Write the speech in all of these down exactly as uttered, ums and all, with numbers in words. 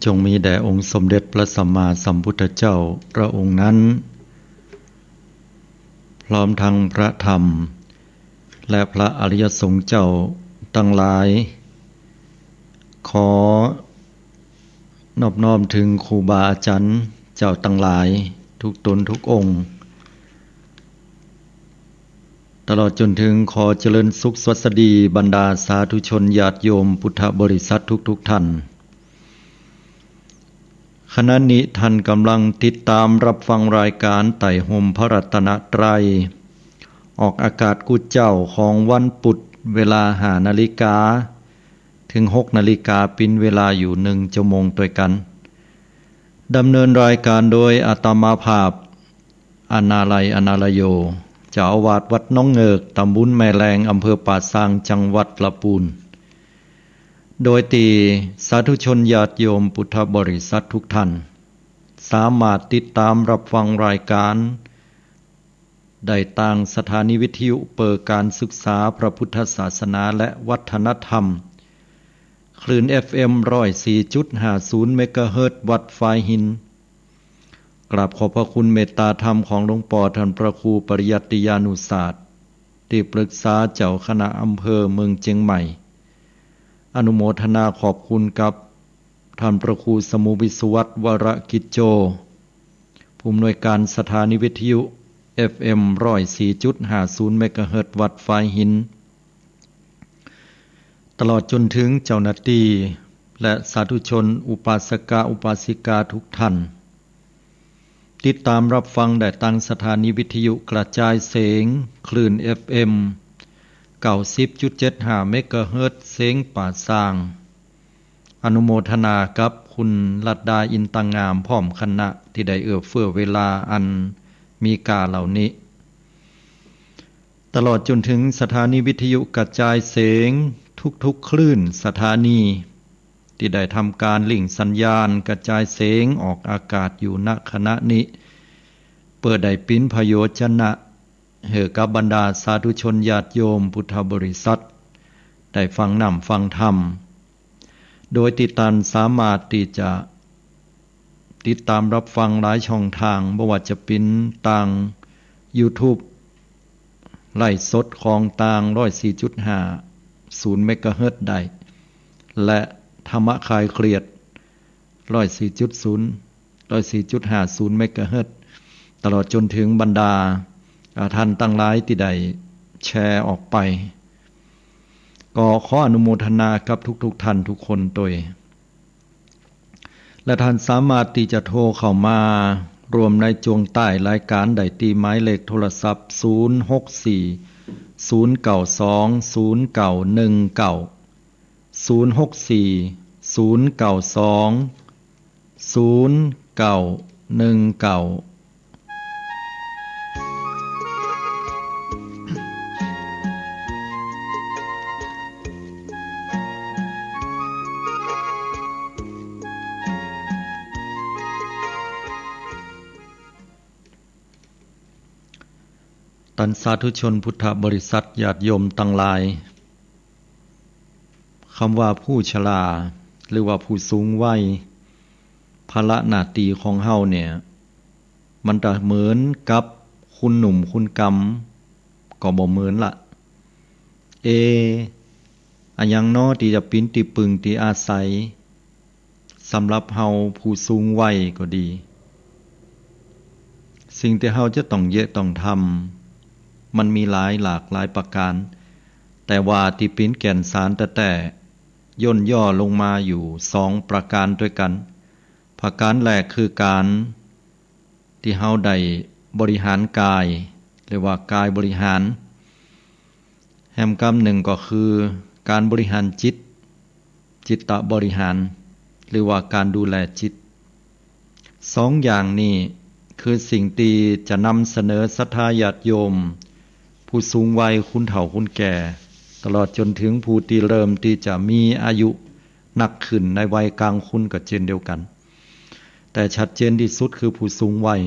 จงมีแด่องค์สมเด็จพระสัมมาสัมพุทธเจ้าพระองค์นั้น พร้อมทั้งพระธรรม และพระอริยสงฆ์เจ้าตังหลาย ขอนอบน้อมเถิงครูบาอาจ๋ารย์เจ้าตังหลาย ทุกต๋นทุกองค์ ตลอดจ๋นเถิงขอเจริญสุขสวัสดีบรรดาสาธุชนญาติโยมพุทธบริษัททุกๆ ท่าน ขณะนี้ท่านก่ำลังติดต๋ามฮับฟังรายก๋านไต่ฮ่มพระรัตนตรัย ออกอากาศกู้เจ๊าของวันปุธ เวลาห้านาฬิกา เถิงหกนาฬิกา เป๋นเวลาอยู่นึ่งจั่วโมงตวยกั๋น ดำเนินรายก๋านโดยอาตมาภาพ อานาลัย อานาลโย เจ้าอาวาสวัดหนองเงิก ต๋ำบลแม่แลง อำเภอป่าซาง จังหวัดละปูน โดยตี้สาธุชนญาติโยมพุทธบริษัททุกท่าน สามารถติดต๋ามฮับฟังรายก๋านได้ตางสถานีวิทยุเปิดก๋านศึกษาพระพุทธศาสนาและวัฒนธรรม คลื่น เอฟเอ็ม ร้อยสี่จุดห้าศูนย์ เมกะเฮิรตซ์ วัดฝายหิน กราบขอบพระคุณเมตตาธรรมของหลวงป้อท่านพระครูปริยัติยานุศาสน์ ตี้ปรึกษาเจ้าคณะอำเภอเมืองเจียงใหม่ อนุโมทนาขอบคุณกับท่านพระครูสมุห์ วิศวัตร วรกิจโจ ผู้อำนวยก๋านสถานีวิทยุ เอฟเอ็ม ร้อยสี่จุดห้าศูนย์ เมกะเฮิรตซ์ วัดฝายหิน ตลอดจ๋นเถิงเจ้าหน้าตี้ และสาธุชนอุปาสกะอุปาสิกาทุกท่าน ติดต๋ามฮับฟังได้ตางสถานีวิทยุกระจายเสียงคลื่น เอฟเอ็ม เก้าสิบจุดเจ็ดห้า เมกะเฮิรตซ์ เสียงป่าซาง อนุโมทนากับคุณลัดดา อินตางาม พร้อมคณะตี้ได้เอื้อเฟื้อเวลาอันมีค่าเหล่านี้ ตลอดจ๋นเถิงสถานีวิทยุกระจายเสียงทุกๆ คลื่นสถานี ตี้ได้ทำก๋านลิงก์สัญญาณกระจายเสียงออกอากาศอยู่ ณ ขณะนี้ เปื้อได้เป๋นผโยชนะหื้อกับบรรดาสาธุชนญาติโยมพุทธบริษัท ได้ฟังน้ำฟังธรรม โดยตี้ต้านสามารถตี้จะติดต๋ามฮับฟังหลายช่องตาง บ่ว่าจะเป๋นตางยูทูบ ไลฟ์สดของตาง ร้อยสี่จุดห้าศูนย์ เมกะเฮิรตซ์ได้ และธรรมะคลายเครียด ร้อยสี่จุดศูนย์ ร้อยสี่จุดห้าศูนย์ เมกะเฮิรตซ์ ตลอดจ๋นเถิงบรรดา อ่า ท่านตังหลายตี้ได้แชร์ออกไป ก็ขออนุโมทนากับทุกๆ ท่านทุกคนตวย และท่านสามารถตี้จะโทรเข้ามารวมในจวงใต้รายก๋านได้ตี้หมายเลขโทรศัพท์ ศูนย์หกสี่ ศูนย์เก้าสอง ศูนย์เก้าหนึ่งเก้า ศูนย์หกสี่ ศูนย์เก้าสอง ศูนย์เก้าหนึ่งเก้า ต้านสาธุชนพุทธบริษัทญาติโยมตังหลาย กำว่าผู้ชรา หรือว่าผู้สูงวัย ภาระหน้าตี้ของเฮาเนี่ย มันจะเหมือนกับคุณหนุ่มคุณกำ ก็บ่เหมือนละ เอ อะหยังน้อตี้จะเป๋นตี้ปึงตี้อาศัย สำหรับเฮาผู้สูงวัยก็ดี สิ่งตี้เฮาจะต้องเยียะต้องทำ มันมีหลายหลากหลายประก๋าน แต่ว่าตี้เป๋นแก่นสารแต๊ๆ ย่นย่อลงมาอยู่สองประก๋านตวยกั๋น ประก๋านแรกคือก๋าน ตี้เฮาได้บริหารกาย เรียกว่ากายบริหาร แหมกำนึ่งก็คือก๋านบริหารจิต จิตตบริหาร หรือว่าก๋านดูแลจิต สองอย่างนี้คือสิ่งตี้จะนำเสนอศรัทธาญาติโยม ผู้สูงวัย คนเฒ่าคนแก่ ตลอดจ๋นเถิงผู้ตี้เริ่มตี้จะมีอายุนักขึ้นในวัยกลางคนก็เจ้นเดียวกั๋น แต่ชัดเจนตี้สุดคือผู้สูงวัย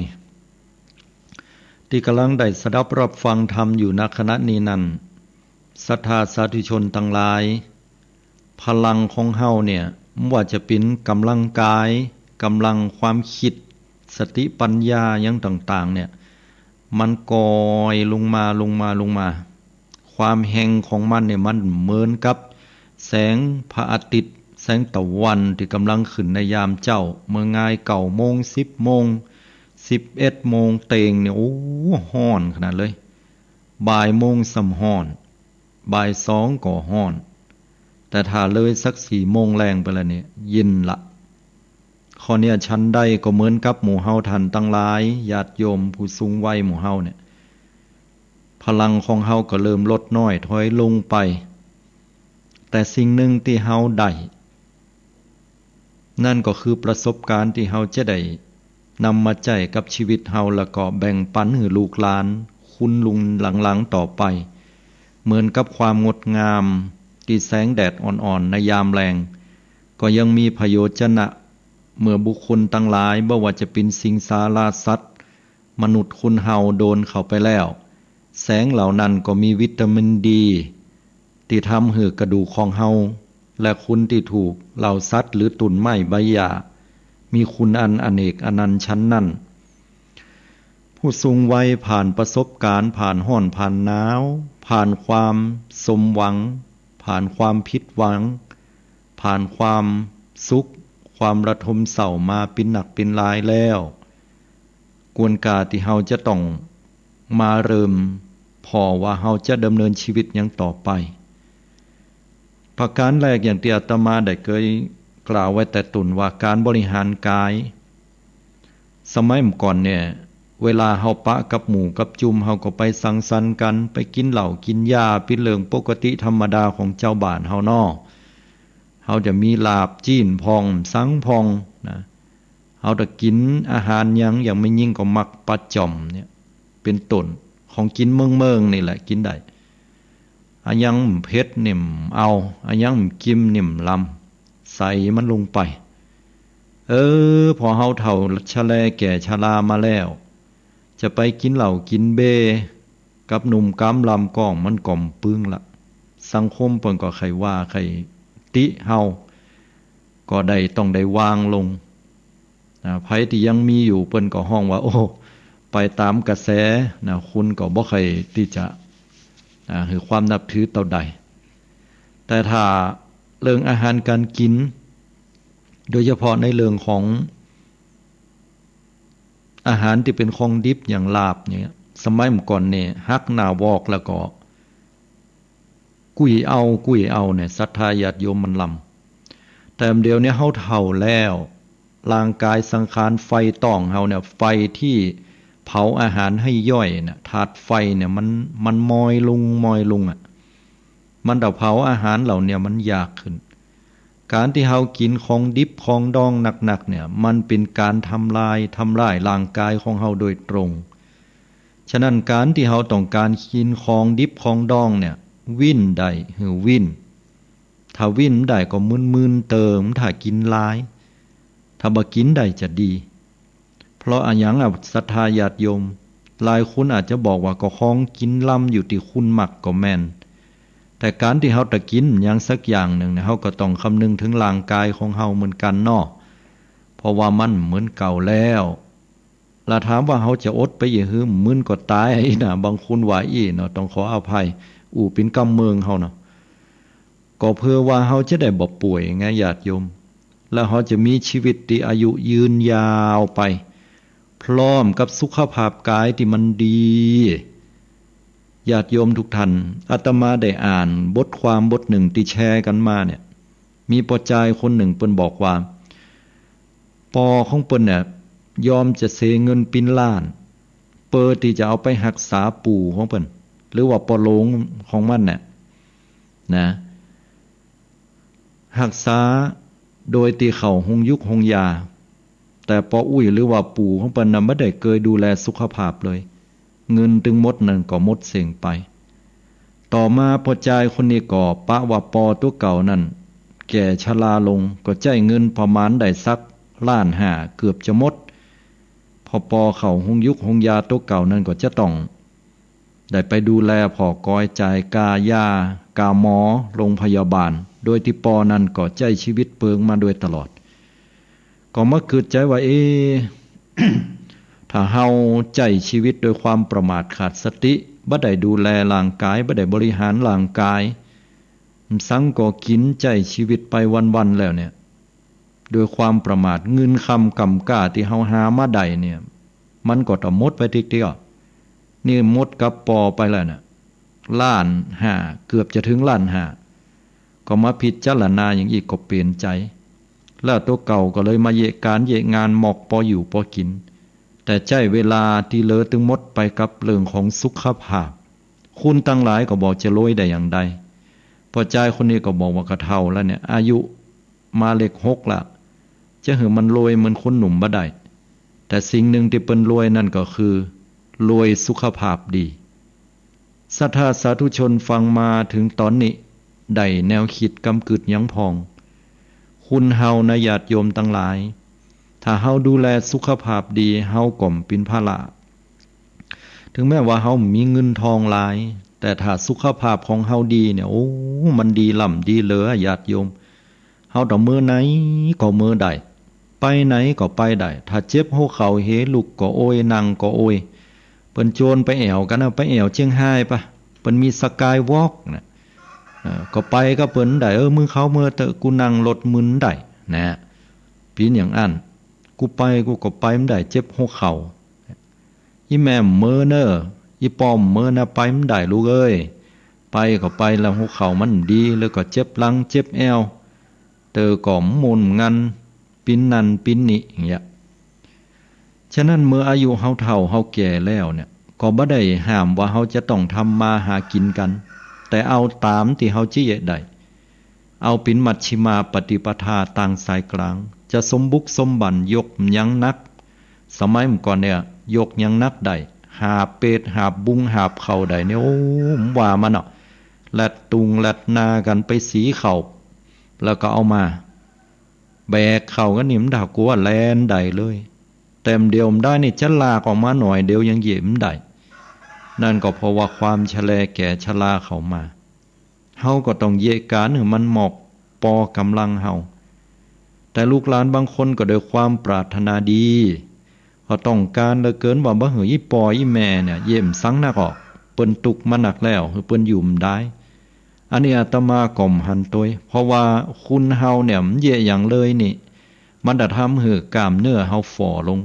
ตี้ก่ำลังได้สดับฮับฟังธรรมอยู่ ณ ขณะนี้นั้น ศรัทธาสาธุชนตังหลาย พลังของเฮาเนี่ย บ่ว่าจะเป๋นก๋ำลังก๋าย ก๋ำลังความกึ๊ด สติปัญญาหยังต่างๆ เนี่ย มันก่อยลงมา ลงมา ลงมา ความแฮงของมันเนี่ย มันเหมือนกับแสงพระอาทิตย์ แสงตะวันตี้ก่ำลังขึ้นในยามเจ๊า เมื่อไงเก้าโมง สิบโมง สิบเอ็ดโมงเต็งเนี่ย โอ้ ฮ้อนขนาดเลย บ่ายโมงซ้ำฮ้อน บ่ายสองก็ฮ้อน แต่ถ้าเลยสักสี่โมงแลงไปแล้วเนี่ย เย็นละ ข้อเนี้ยฉันใดก็เหมือนกับหมู่เฮาท่านตังหลาย ญาติโยมผู้สูงวัยหมู่เฮาเนี่ย พลังของเฮาก็เริ่มลดน้อยถอยลงไป แต่สิ่งหนึ่งตี้เฮาได้ นั่นก็คือประสบการณ์ตี้เฮาจะได้นำมาใจ๊กับชีวิตเฮา แล้วก็แบ่งปันหื้อลูกหลาน คนรุ่นหลังๆ ต่อไป เหมือนกับความงดงามตี้แสงแดดอ่อนๆ ในยามแลง ก็ยังมีประโยชน์จะนะ เมื่อบุคคลตังหลาย บ่ว่าจะเป๋นสิงสาราสัตว์ มนุษย์คนเฮาโดนเข้าไปแล้ว แสงเหล่านั้นก็มีวิตามินดี ตี้ทำหื้อกระดูกของเฮา และคนตี้ถูกเหล่าสัตว์หรือต้นไม้ใบหญ้า มีคุณอันอเนกอนันต์ฉันนั้น ผู้สูงวัยผ่านประสบการณ์ ผ่านฮ้อน ผ่านหนาว ผ่านความสมหวัง ผ่านความผิดหวัง ผ่านความสุข ความระทมเศร้ามาเป๋นนักเป๋นหลายแล้ว กวนก่าตี้เฮาจะต้องมาเริ่มผ่อว่าเฮาจะดำเนินชีวิตหยังต่อไป ประการแรกอย่างตี้อาตมาได้เกยกล่าวไว้แต่ต้นว่าก๋านบริหารก๋าย สมัยเมื่อก่อนเนี่ย เวลาเฮาปะกับหมู่กับจุม เฮาก็ไปสังสรรค์กั๋น ไปกิ๋นเหล้ากิ๋นยา เป๋นเรื่องปกติธรรมดาของจาวบ้านเฮาเนาะ เฮาจะมีลาบจี๋นพ่อง สังพ่องนะ เฮาจะกิ๋นอาหารหยัง อย่างแม่ญิงก็มักปลาจ่อมเนี่ย เป๋นต้น ของกิ๋นเมืองๆ นี่แหละกิ๋นได้ อะหยังบ่เผ็ดนี่บ่เอา อะหยังบ่เกรียมนี่บ่ลำ ใส่มันลงไป เออ พอเฮาเฒ่าชะแลแก่ชรามาแล้ว จะไปกิ๋นเหล้ากิ๋นเบียร์กับหนุ่มกำลำก้อง มันก็บ่ปึงละ สังคมเปิ้นก็ใค่ว่าใค่ติเฮา ก็ได้ต้องได้วางลง นะ ใผตี้ยังมีอยู่เปิ้นก็ฮ้องว่า โอ้ ไปต๋ามกระแสนะ คนก็บ่ใค่ตี้จะ อ่า หื้อความนับถือเต้าใด แต่ถ้าเรื่องอาหารก๋านกิ๋น โดยเฉพาะในเรื่องของอาหารตี้เป๋นของดิบอย่างลาบเนี่ย สมัยเมื่อก่อนเนี่ย หักหน้าวอกแล้วก็ กุ้ยเอา กุ้ยเอาเนี่ย ศรัทธาญาติโยมมันลำ แต่เดี๋ยวนี้เฮาเฒ่าแล้ว ร่างก๋ายสังขารไฟต้องเฮาเนี่ย ไฟตี้เผาอาหารหื้อย่อยเนี่ย ธาตุไฟเนี่ยมัน มันมอยลง มอยลงอะ มันเต้าเผาอาหารเหล่าเนี่ยมันยากขึ้น ก๋านตี้เฮากิ๋นของดิบของดองนักๆ เนี่ย มันเป๋นก๋านทำลาย ทำลายร่างก๋ายของเฮาโดยตรง ฉะนั้นก๋านตี้เฮาต้องก๋านกิ๋นของดิบของดองเนี่ย เว้นได้หื้อเว้น ถ้าเว้นบ่ได้ก็มึนๆ เติม ถ้ากิ๋นหลาย ถ้าบ่กิ๋นได้จะดี เพราะอะหยังอะ ศรัทธาญาติโยม หลายคนอาจจะบอกว่าก็ของกิ๋นลำอยู่ตี้คนมักก็แม่น แต่ก๋านตี้เฮาจะกิ๋นหยังสักอย่างนึ่งเนี่ย เฮาก็ต้องคำนึงเถิงร่างก๋ายของเฮาเหมือนกั๋นเนาะ เพราะว่ามันบ่เหมือนเก่าแล้ว ละถามว่าเฮาจะอดไปอย่าหื้อ มึนก็ต๋ายอี้นะ บางคนว่าอี้เนาะ ต้องขออภัย อู้เป๋นกำเมืองเฮาเนาะ ก็เพื่อว่าเฮาจะได้บ่ป่วยไงญาติโยม แล้วเฮาจะมีชีวิตตี้อายุยืนยาวไป พร้อมกับสุขภาพก๋ายตี้มันดี ญาติโยมทุกท่าน อาตมาได้อ่านบทความบทนึ่งตี้แชร์กั๋นมาเนี่ย มีป้อจายคนนึ่งเปิ้นบอกว่า ป้อของเปิ้นเนี่ย ยอมจะเสียเงินเป๋นล้าน เปื้อตี้จะเอาไปฮักษาปู่ของเปิ้น หรือว่าป้อโหลงของมันเนี่ยนะ ฮักษาโดยตี้เข้าโฮงยุกโฮงยา แต่ป้ออุ๊ยหรือว่าปู่ของเปิ้นน่ะบ่ได้เกยดูแลสุขภาพเลย เงินตึงหมดนั้นก็หมดเส้งไป ต่อมาป้อจายคนนี้ก็ปะว่าป้อตั๋วเก่านั้นแก่ชราลง ก็ใจ๊เงินประมาณได้สักล้านห้า เกือบจะหมด พอป้อเข้าโฮงยุกโฮงยาตั๋วเก่านั้นก็จะต้องได้ไปดูแลผ่อกอยจ่ายก้ายา ก้าหมอ โรงพยาบาล โดยตี้ป้อนั้นก็ใจ๊จีวิตเปิงมาโดยตลอด ก็มาเกิดใจ๋ว่า เอ๊ะ ถ้าเฮาใจ๊จีวิตโดยความประมาทขาดสติ บ่ได้ดูแลร่างก๋าย บ่ได้บริหารร่างก๋าย สังก็กิ๋นใจ๊จีวิตไปวันๆ แล้วเนี่ย โดยความประมาท เงินคำกำก้าตี้เฮาหามาได้เนี่ย มันก็ต้องหมดไปติ๊กๆ นี่หมดกับป้อไปแล้วน่ะ ล้านห้า เกือบจะเถิงล้านห้า ก็มาพิจารณาอย่างอี้ก็เป๋นใจ๋ แล้วตั๋วเก่าก็เลยมาเยียะก๋านเยียะงานหมอกปออยู่ปอกิ๋น แต่ใจ๊เวลาตี้เหลือตึงหมดไปกับเรื่องของสุขภาพ คนตังหลายก็บอกจะรวยได้อย่างใด ป้อจายคนนี้ก็บอกว่าก็เฒ่าแล้วเนี่ย อายุมาเลขหกละ จะหื้อมันรวยเหมือนคนหนุ่มบ่ได้ แต่สิ่งหนึ่งตี้เปิ้นรวยนั่นก็คือรวยสุขภาพดี ศรัทธาสาธุชนฟังมาเถิงต๋อนนี้ ได้แนวกึ๊ดกำกึ๊ดหยังพ่อง คนเฮานะญาติโยมตังหลาย ถ้าเฮาดูแลสุขภาพดี เฮาก็บ่เป๋นภาระ เถิงแม้ว่าเฮาบ่มีเงินทองหลาย แต่ถ้าสุขภาพของเฮาดีเนี่ย โอ้ มันดีล้ำดีเหลือญาติโยม เฮาเต้าเมินไหนก็เมินได้ ไปไหนก็ไปได้ ถ้าเจ็บหัวเข่าเหลุกก็โอย นั่งก็โอย เปิ้นจวนไปแอ่วกั๋นนะ ไปแอ่วเจียงฮายปะ เปิ้นมีสกายวอล์กนะ เออ ก็ไปกับเปิ้นได้ เออ มึงเข้าเมินเต๊อะ กูนั่งรถมึนได้นะ เป๋นอย่างอั้น กูไป กูก็ไปบ่ได้ เจ็บหัวเข่า อี่แม่บ่เมินเน่อ อี่ป้อบ่เมินนะ ไปบ่ได้ลูกเอ้ย ไปก็ไปแล้วหัวเข่ามันบ่ดี แล้วก็เจ็บหลังเจ็บแอ่ว เต๊อะก็บ่ม่วนบ่งัน เป๋นนั่นเป๋นนี่ อย่างเงี้ย ฉะนั้นเมื่ออายุเฮาเฒ่าเฮาแก่แล้วเนี่ย ก็บ่ได้ห้ามว่าเฮาจะต้องทำมาหากิ๋นกั๋น แต่เอาต๋ามตี้เฮาจะเยียะได้ เอาเป๋นมัชฌิมาปฏิปทาตางสายก๋าง จะสมบุกสมบันยกหยังหนัก สมัยเมื่อก่อนเนี่ย ยกหยังหนักได้ หาบเปต หาบบุง หาบข้าวได้เนี่ย โอ้ บ่ว่ามันเนาะ แล่นตุงแล่นนากั๋นไปสีข้าว แล้วก็เอามา แบกข้าวกั๋นนี่บ่ได้กั๋ว แล่นได้เลย แต่เดี่ยวบ่ได้นี่ จะลากออกมาหน่อยเดียวยังเยียะบ่ได้ นั่นก็เพราะว่าความชะแลแก่ชราเข้ามา เฮาก็ต้องเยียะก๋านหื้อมันเหมาะปอกำลังเฮา แต่ลูกหลานบางคนก็ด้วยความปรารถนาดี ก็ต้องก๋านเหลือเกินว่าบ่หื้ออี่ป้ออี่แม่เนี่ย เยียะบ่สังนักออก เปิ้นตุ๊กมานักแล้ว หื้อเปิ้นอยู่บ่ได้ อันนี้อาตมาก็บ่หันตวย เพราะว่าคนเฮาเนี่ยบ่เยียะหยังเลยนี่ มันจะทำหื้อก้ามเนื้อเฮาฝ่อลง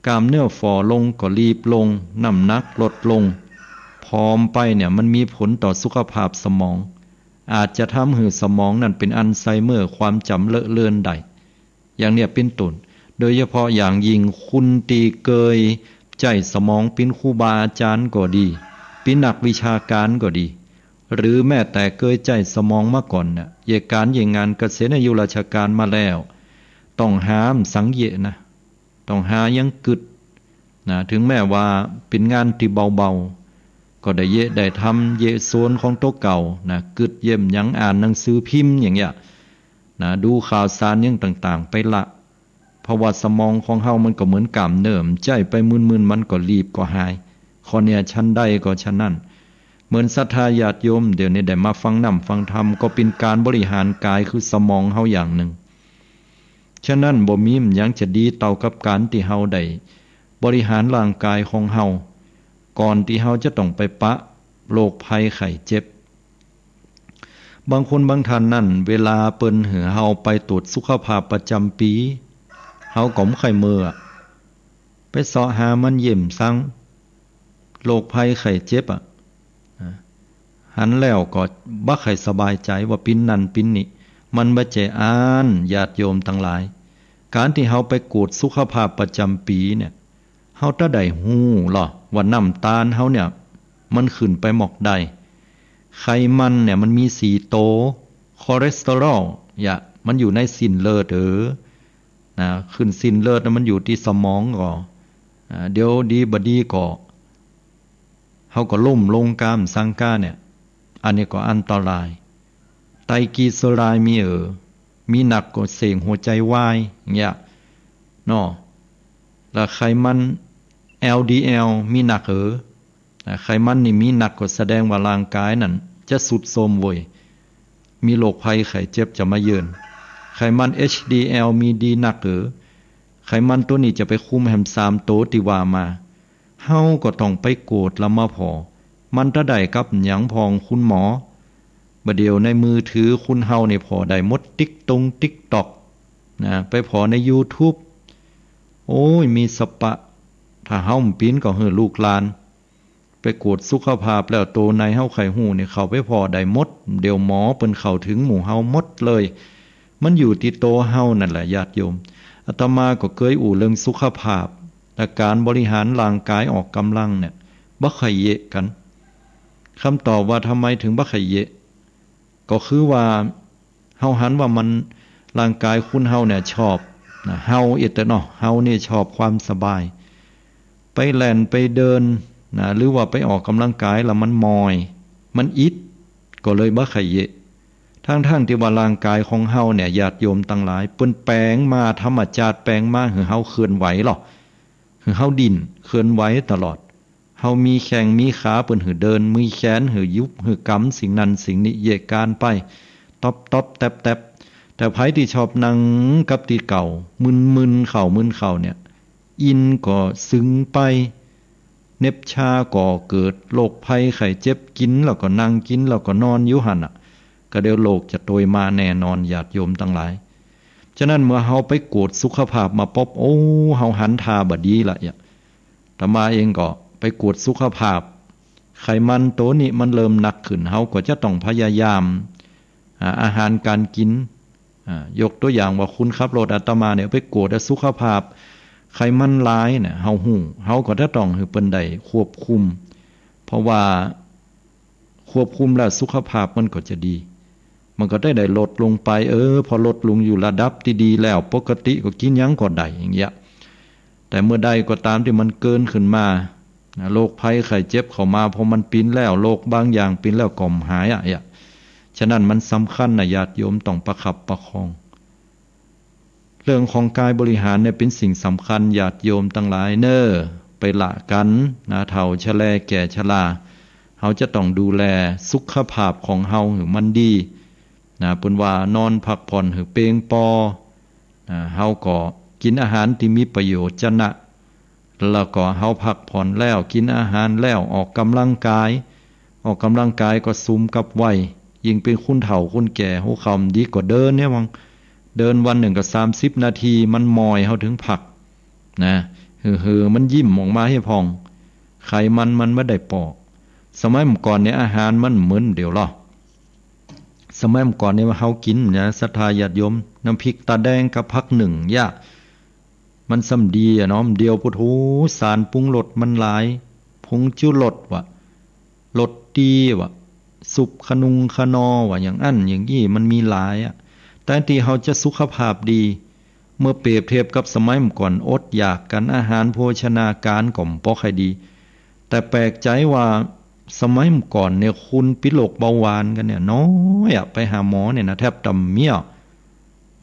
ก้ามเนื้อฝ่อลงก็ลีบลง น้ำหนักลดลง ผอมไปเนี่ยมันมีผลต่อสุขภาพสมอง อาจจะทำหื้อสมองนั้นเป๋นอัลไซเมอร์ ความจ๋ำเลอะเลือนได้ อย่างเนี้ยเป๋นต้น โดยเฉพาะอย่างยิ่งคนตี้เกยใจ๊สมองเป๋นครูบาอาจ๋ารย์ก็ดี เป๋นนักวิชาก๋านก็ดี หรือแม้แต่เกยใจ๊สมองมาก่อนน่ะ เยียะก๋านเยียะงานเกษียณอายุราชการมาแล้ว ต้องหาบ่สังเยียะนะ ต้องหาหยังกึ๊ดนะ เถิงแม้ว่าเป๋นงานตี้เบาๆ ก็ได้เยียะได้ทำ เยียะสวนของตั๋วเก่านะ กึ๊ดเยี่ยมหยัง อ่านหนังสือพิมพ์อย่างเงี้ยนะ ดูข่าวสารหยังต่างๆ ไปละ เพราะว่าสมองของเฮามันก็เหมือนก้ามเนื้อ บ่ใจ้ไปมึนๆ มันก็ลีบก็หาย ข้อเนี้ยฉันใดก็ฉะนั้น เหมือนศรัทธาญาติโยมเดี๋ยวนี้ได้มาฟังน้ำฟังธรรม ก็เป๋นก๋านบริหารก๋ายคือสมองเฮาอย่างนึ่ง ฉะนั้นบ่มีบ่หยังจะดีเต้ากับก๋านตี้เฮาได้บริหารร่างก๋ายของเฮา ก่อนตี้เฮาจะต้องไปปะโรคภัยไข้เจ็บ บางคนบางท่านนั้น เวลาเปิ้นหื้อเฮาไปตรวจสุขภาพประจ๋ำปี๋ เฮาก็บ่ใค่เมินอะ ไปเซาะหามันเยี่ยมสัง โรคภัยไข้เจ็บอะ นะ หันแล้วก็บ่ใค่สบายใจ๋ว่าเป๋นนั่นเป๋นนี่ มันบ่ใจ้อั้น ญาติโยมตังหลาย ก๋านตี้เฮาไปกวดสุขภาพประจ๋ำปี๋เนี่ย เฮาจะได้ฮู้ลอว่าน้ำตาลเฮาเนี่ย มันขึ้นไปหมอกใด ไขมันเนี่ยมันมีสี่โต คอเลสเตอรอล อย่า มันอยู่ในเส้นเลือดเออ นะ ขึ้นเส้นเลือดนะ มันอยู่ตี้สมองก็ อ่า เดี๋ยวดีบ่ดีก็ เฮาก็ล้มลงก้ามสังก้าเนี่ย อันนี้ก็อันตราย ไตรกลีเซอไรด์มีเออ มีนักก็เส้นหัวใจ๋วาย เงี้ย เนาะ แล้วไขมัน แอลดีแอล มีนักเออ อ่า ไขมันนี่มีนักก็แสดงว่าร่างก๋ายนั้นจะทรุดโทรมเว้ย มีโรคภัยไข้เจ็บจะมาเยือน ไขมัน เอชดีแอล มีดีนักเหรอ ไขมันตั๋วนี้จะไปคุมแหมสามตั๋วตี้ว่ามา เฮาก็ต้องไปกวดละมาผ่อ มันจะได้กับหยังพ่องคุณหมอ บ่าเดี่ยวในมือถือคนเฮานี่ผ่อได้หมด ติ๊กตงติ๊กต็อก นะ ไปผ่อในยูทูบ โอ้ย มีสปะ ถ้าเฮาบ่ปิ๋นก็หื้อลูกหลาน ไปกวดสุขภาพแล้วตั๋วไหนเฮาใค่ฮู้นี่เข้าไปผ่อได้หมด เดี๋ยวหมอเปิ้นเข้าถึงหมู่เฮาหมดเลย มันอยู่ตี้ตั๋วเฮานั่นแหละญาติโยม อาตมาก็เกยอู้เรื่องสุขภาพ และก๋านบริหารร่างก๋ายออกก๋ำลังเนี่ย บ่ใค่เยะกั๋น กำตอบว่าทำไมถึงบ่ใค่เยะ ก็คือว่า เฮาหันว่ามัน ร่างก๋ายคนเฮาเนี่ยชอบ นะ เฮาเอเตอเนาะ เฮานี่ชอบความสบาย ไปแล่นไปเดิน นะ หรือว่าไปออกก๋ำลังก๋ายแล้วมันมอย มันอิด ก็เลยบ่ใค่เยะ ตังๆ ตี้ว่าร่างก๋ายของเฮาเนี่ย ญาติโยมตังหลาย เปิ้นแป๋งมา ธรรมจาติแป๋งมาหื้อเฮาเคลื่อนไหวลอ หื้อเฮาดิ้น เคลื่อนไหวตลอด เฮามีแข้งมีขาเปิ้นหื้อเดิน มีแขนหื้อยุบหื้อกำสิ่งนั้นสิ่งนี้ เยียะก๋านไป ต๊อบๆ แต๊บๆ แต่ใผตี้ชอบนั่งกับตี้เก่า มึนๆ เข่ามึนเข่าเนี่ย อินก็สึงไป เหน็บชาก็เกิด โรคภัยไข้เจ็บ กิ๋นแล้วก็นั่ง กิ๋นแล้วก็นอนอยู่หั้นน่ะ ก็เดี๋ยวโรคจะตวยมาแน่นอนญาติโยมตังหลาย ฉะนั้นเมื่อเฮาไปกวดสุขภาพมาปุ๊บ โอ้ เฮาหันท่าบ่ดีละ อาตมาเองก็ไปกวดสุขภาพ ไขมันตั๋วนี้มันเริ่มหนักขึ้น เฮาก็จะต้องพยายาม อ่า อาหารก๋านกิ๋น อ่า ยกตั๋วอย่างว่าคนขับรถอาตมาเนี่ยไปกวดสุขภาพ ไขมันหลายเนี่ย เฮาฮู้ เฮาก็จะต้องหื้อเปิ้นได้ควบคุม เพราะว่า ควบคุมแล้วสุขภาพมันก็จะดี มันก็ได้ ได้ลดลงไป เออ พอลดลงอยู่ระดับตี้ดีแล้ว ปกติก็กิ๋นหยังก็ได้อย่างเงี้ย แต่เมื่อใดก็ต๋ามตี้มันเกินขึ้นมา นะ โรคภัยไข้เจ็บเข้ามา พอมันปิ๋นแล้ว โรคบางอย่างปิ๋นแล้วก็บ่หายอะ เอี้ย ฉะนั้นมันสำคัญนะญาติโยมต้องประคับประคอง เรื่องของก๋ายบริหารเนี่ยเป๋นสิ่งสำคัญญาติโยมตังหลายเน่อ ไปละกั๋นนะ เฒ่าชะแลแก่ชรา เฮาจะต้องดูแลสุขภาพของเฮาหื้อมันดีนะ เปิ้นว่านอนพักผ่อนหื้อเปียงปอนะ เฮาก็กิ๋นอาหารตี้มีประโยชน์จะนะ แล้วก็เฮาพักผ่อนแล้ว กิ๋นอาหารแล้ว ออกก๋ำลังก๋าย ออกก๋ำลังก๋ายก็สุมกับวัย ยิ่งเป๋นคนเฒ่าคนแก่ หัวเข่าบ่ดีก็เดินเนี่ยวัง เดินวันนึ่งก็สามสิบนาที มันมอยเฮาถึงพักนะ หื้อๆ มันยิ้มออกมาหื้อพ่อง ไขมันมันบ่ได้ปอก สมัยเมื่อก่อนเนี่ยอาหารมันบ่เหมือนเดี๋ยวลอ สมัยเมื่อก่อนเนี่ยเฮากิ๋นนะ ศรัทธาญาติโยม น้ำพริกตาแดงกับผักนึ่งเยียะ มันส่ำดีอะเนาะ เดี๋ยวพุ้นโธ่ สารปรุงรสมันหลาย ผงชูรสวะ รสดีวะ ซุปคะนุงคะนอวะ อย่างอั้นอย่างอี้ มันมีหลายอะ แต่ตี้เฮาจะสุขภาพดี เมื่อเปรียบเทียบกับสมัยเมื่อก่อน อดอยากกั๋น อาหารโภชนาการก็บ่ค่อยดี แต่แปลกใจ๋ว่าสมัยเมื่อก่อนเนี่ย คนเป๋นโรคเบาหวานกั๋นเนี่ยน้อยอะ ไปหาหมอเนี่ยนะ แทบจะบ่มีอะ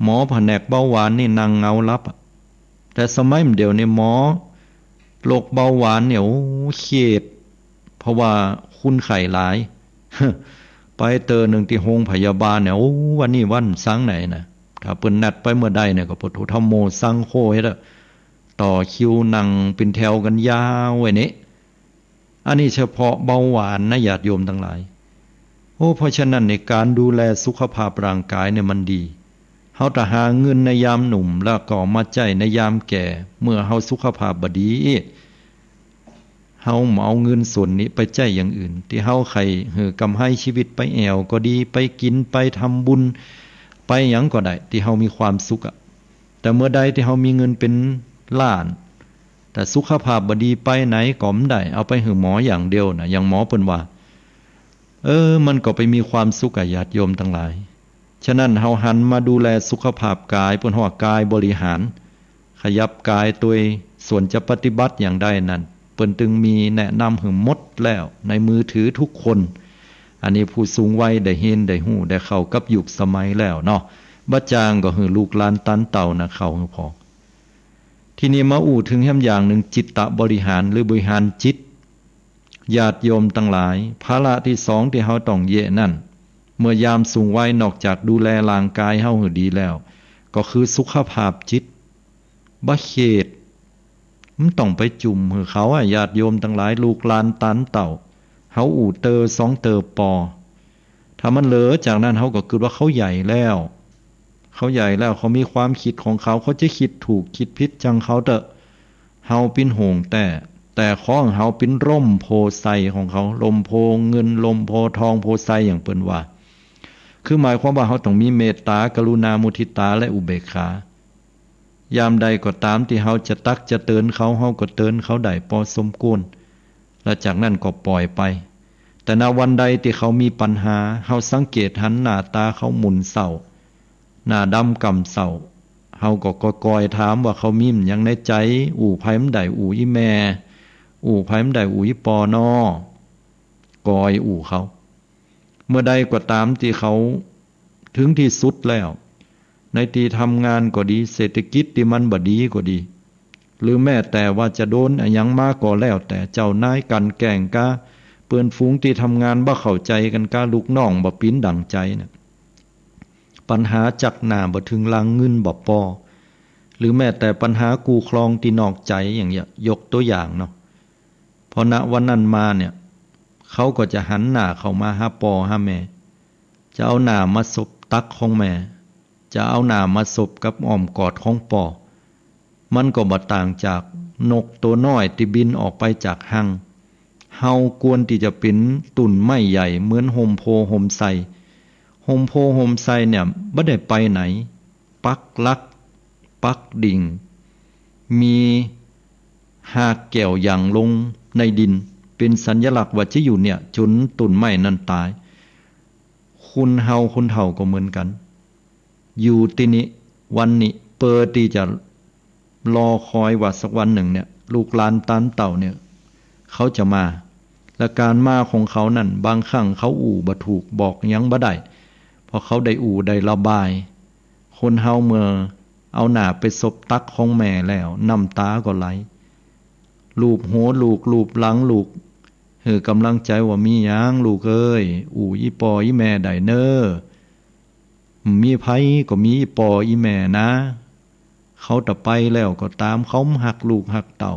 หมอแผนกเบาหวานนี่นั่งเหงาหลับอะ แต่สมัยเดี๋ยวนี้หมอโรคเบาหวานเนี่ย โอ้ เขียด เพราะว่าคนไข้หลาย ไปเตื้อนึ่งตี้โฮงพยาบาลเนี่ย โอ้ วันนี้วันสังไหนนะ ถ้าเปิ้นนัดไปเมื่อใดเนี่ยก็พุ้นโธ่ ธัมโม สังโฆ เฮ็ดอะ ต่อคิวนั่งเป๋นแถวกั๋นยาวไว้นี่ อันนี้เฉพาะเบาหวานนะญาติโยมตังหลาย โอ้ เพราะฉะนั้นในก๋านดูแลสุขภาพร่างก๋ายเนี่ยมันดี เฮาจะหาเงินในยามหนุ่ม แล้วก็มาใจ๊ในยามแก่ เมื่อเฮาสุขภาพบ่ดี เฮาบ่เอาเงินส่วนนี้ไปใจ๊อย่างอื่น ตี้เฮาใค่หื้อก๋ำไรชีวิต ไปแอ่วก็ดี ไปกิ๋น ไปทำบุญ ไปหยังก็ได้ ตี้เฮามีความสุขอะ แต่เมื่อใดตี้เฮามีเงินเป๋นล้าน แต่สุขภาพบ่ดี ไปไหนก็บ่ได้ เอาไปหื้อหมออย่างเดียวนะ อย่างหมอเปิ้นว่า เออ มันก็ไปมีความสุขอะญาติโยมตังหลาย ฉะนั้นเฮาหันมาดูแลสุขภาพก๋าย เปิ้นฮ้องว่ากายบริหาร ขยับก๋ายตวย ส่วนจะปฏิบัติอย่างใดนั้น เปิ้นตึงมีแนะนำหื้อหมดแล้วในมือถือทุกคน อันนี้ผู้สูงวัยได้เห็นได้ฮู้ ได้เข้ากับยุคสมัยแล้วเนาะ บ่จางก็หื้อลูกหลานตันเต้านะ เข้าหื้อผ่อง ทีนี้มาอู้เถิงแหมอย่างนึ่ง จิตตบริหาร หรือบริหารจิต ญาติโยมตังหลาย ภาระตี้สองตี้เฮาต้องเยียะนั้น เมื่อยามสูงวัยนอกจากดูแลร่างกายเฮาหื้อดีแล้ว ก็คือสุขภาพจิต บ่เขต มันต้องไปจุ่มหื้อเขาอะ ญาติโยมตังหลาย ลูกหลานตานเต้า เฮาอู้เตอสองเตอปอ ถ้ามันเหลือจากนั้น เฮาก็กึ๊ดว่าเขาใหญ่แล้ว เขาใหญ่แล้ว เขามีความคิดของเขา เขาจะคิดถูกคิดผิดจั่งเขาเต๊อะ เฮาเป๋นห่วงแต๊ แต่ขอหื้อเฮาเป๋นร่มโพธิ์ไทรของเขา ร่มโพธิ์เงิน ร่มโพธิ์ทอง โพธิ์ไทรอย่างเปิ้นว่า คือหมายความว่าเฮาต้องมีเมตตา กรุณา มุทิตา และอุเบกขา ยามใดก็ต๋ามตี้เฮาจะตักจะเตือนเขา เฮาก็เตือนเขาได้ปอสมควร และจากนั้นก็ปล่อยไป แต่ณวันใดตี้เขามีปัญหา เฮาสังเกตหันหน้าต๋าเขาหม่นเศร้า หน้าดำก่ำเศร้า เฮาก็ก่อยๆถามว่าเขามีหยังในใจ๋ อู้ใผบ่ได้ อู้อี่แม่ อู้ใผบ่ได้ อู้อี่ปอน้อ ก่อยอู้เขา เมื่อใดก็ต๋ามตี้เขาเถิงตี้สุดแล้ว ในตี้ทำงานก็ดี เศรษฐกิจตี้มันบ่ดีก็ดี หรือแม้แต่ว่าจะโดนอะหยังมาก็แล้วแต่ เจ้านายกั๋นแกล้งกา เปื้อนฝูงตี้ทำงานบ่เข้าใจ๋กั๋นกา ลูกน้องบ่เป๋นดั่งใจ๋นะ ปัญหาจักหน้าบ่เถิงหลัง เงินบ่ปอ หรือแม้แต่ปัญหากู้ครองตี้นอกใจ๋อย่างเนี้ย ยกตั๋วอย่างเนาะ พอณวันนั้นมาเนี่ย เขาก็จะหันหน้าเข้ามาหาปอหาแม่ จะเอาหน้ามาสบตักของแม่ จะเอาหน้ามาสบกับอ้อมกอดของปอ มันก็บ่ต่างจากนกตั๋วน้อยตี้บินออกไปจากฮัง เฮาควรตี้จะเป๋นต้นไม้ใหญ่เหมือนฮ่มโพธิ์ฮ่มไทร ฮ่มโพธิ์ฮ่มไทรเนี่ยบ่ได้ไปไหน ปักหลัก ปักดิ่ง มีฮากแก้วหยั่งลงในดิน เป๋นสัญลักษณ์ว่าจะอยู่เนี่ยจ๋นต้นไม้นั้นต๋าย คนเฮาคนเฒ่าก็เหมือนกั๋น อยู่ตี้นี่วันนี้ เปื้อตี้จะรอคอยว่าสักวันนึ่งเนี่ย ลูกหลานตานเต้าเนี่ย เขาจะมา และก๋านมาของเขานั้น บางครั้งเขาอู้บ่ถูก บอกหยังบ่ได้ เพราะเขาได้อู้ได้ระบาย คนเฮาเมื่อเอาหน้าไปสบตักของแม่แล้ว น้ำต๋าก็ไหล ลูบหัวลูก ลูบหลังลูก หื้อก๋ำลังใจ๋ว่า มีหยังลูกเอ้ย อู้อี่ปออี่แม่ได้เน่อ มีใผก็มีอี่ปออี่แม่นะ เขาตะไปแล้วก็ต๋าม เขาบ่ฮักลูกฮักเต้า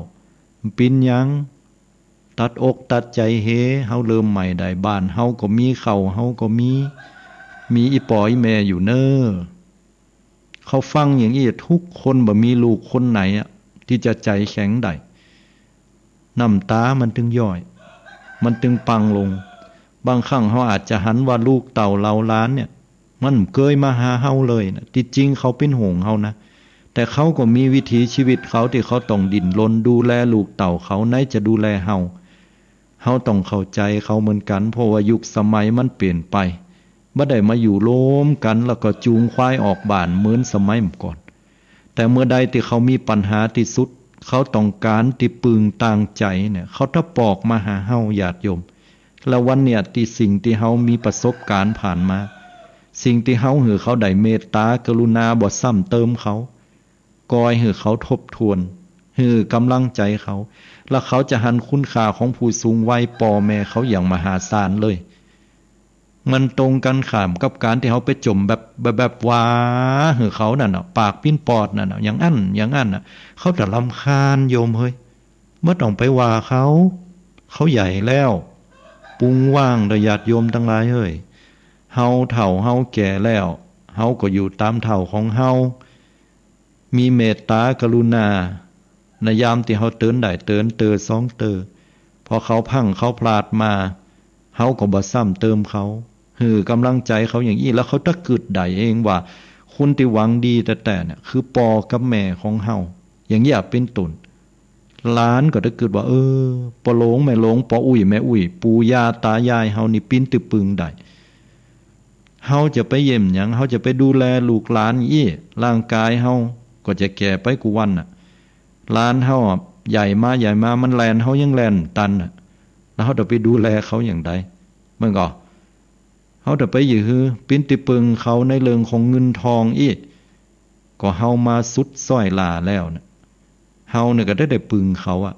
บ่เป๋นหยัง ตัดอกตัดใจ๋เฮ เฮาเริ่มใหม่ได้ บ้านเฮาก็มี ข้าวเฮาก็มี มีอี่ปออี่แม่อยู่เน่อ เขาฟังอย่างอี้ ทุกคนบ่มีลูกคนไหนอะตี้จะใจ๋แข็งได้ น้ำต๋ามันตึงย้อย มันตึงปังลง บางครั้งเฮาอาจจะหันว่าลูกเต้าเหล่าหลานเนี่ย มันบ่เกยมาหาเฮาเลยนะ ตี้จริงเขาเป๋นห่วงเฮานะ แต่เขาก็มีวิถีชีวิตเขาตี้เขาต้องดิ้นรนดูแลลูกเต้าเขา ไหนจะดูแลเฮา เฮาต้องเข้าใจ๋เขาเหมือนกั๋น เพราะว่ายุคสมัยมันเปลี่ยนไป บ่ได้มาอยู่รวมกั๋นแล้วก็จูงควายออกบ้านเหมือนสมัยเมื่อก่อน แต่เมื่อใดตี้เขามีปัญหาตี้สุด เขาต้องก๋านตี้ปึงตางใจ๋เนี่ย เขาตะปอกมาหาเฮาญาติโยม และวันเนี่ยตี้สิ่งตี้เฮามีประสบก๋ารณ์ผ่านมา สิ่งตี้เฮาหื้อเขาได้เมตตากรุณาบ่ซ้ำเติมเขา ก่อยหื้อเขาทบทวน หื้อก๋ำลังใจ๋เขา และเขาจะหันคุณค่าของผู้สูงวัยปอแม่เขาอย่างมหาศาลเลย มันตรงกั๋นข้ามกับก๋านตี้เฮาไปจ่มแบบ แบบ แบบว่าหื้อเขานั่นน่ะ ปากปิ้นปอดนั่นน่ะ อย่างอั้น อย่างอั้นน่ะ เขาตะรำคาญโยมเฮ้ย บ่ต้องไปว่าเขา เขาใหญ่แล้ว ปรุงว่างเต๊อะญาติโยมตังหลายเฮ้ย เฮาเฒ่าเฮาแก่แล้ว เฮาก็อยู่ต๋ามเฒ่าของเฮา มีเมตตากรุณา ในยามตี้เฮาเตือนได้เตือนเตอสองเตอ พอเขาพลั้งเขาพลาดมา เฮาก็บ่ซ้ำเติมเขา หื้อก๋ำลังใจ๋เขาอย่างอี้ แล้วเขาตะกึ๊ดได้เองว่า คนตี้หวังดีแต๊ๆเนี่ย คือปอกับแม่ของเฮา อย่างอี้เป๋นต้น หลานก็ตะกึ๊ดว่า เออ ป้อหลวงแม่หลวง ป้ออุ๊ยแม่อุ๊ย ปู่ย่าต๋ายายเฮานี่เป๋นตี้ปึงได้ เฮาจะไปเยี่ยมหยัง เฮาจะไปดูแลลูกหลานอี้ ร่างก๋ายเฮาก็จะแก่ไปกู้วันน่ะ หลานเฮาอะใหญ่มา ใหญ่มา มันแล่น เฮายังแล่นตันน่ะ แล้วเฮาจะไปดูแลเขาอย่างใด มันก็ เฮาจะไปหยิ่งหื้อเป๋นตี้ปึงเขาในเรื่องของเงินทองอี้ ก็เฮามาสุดส้อยหล้าแล้วน่ะ เฮาเนี่ยก็ได้ ได้ปึงเขาอะ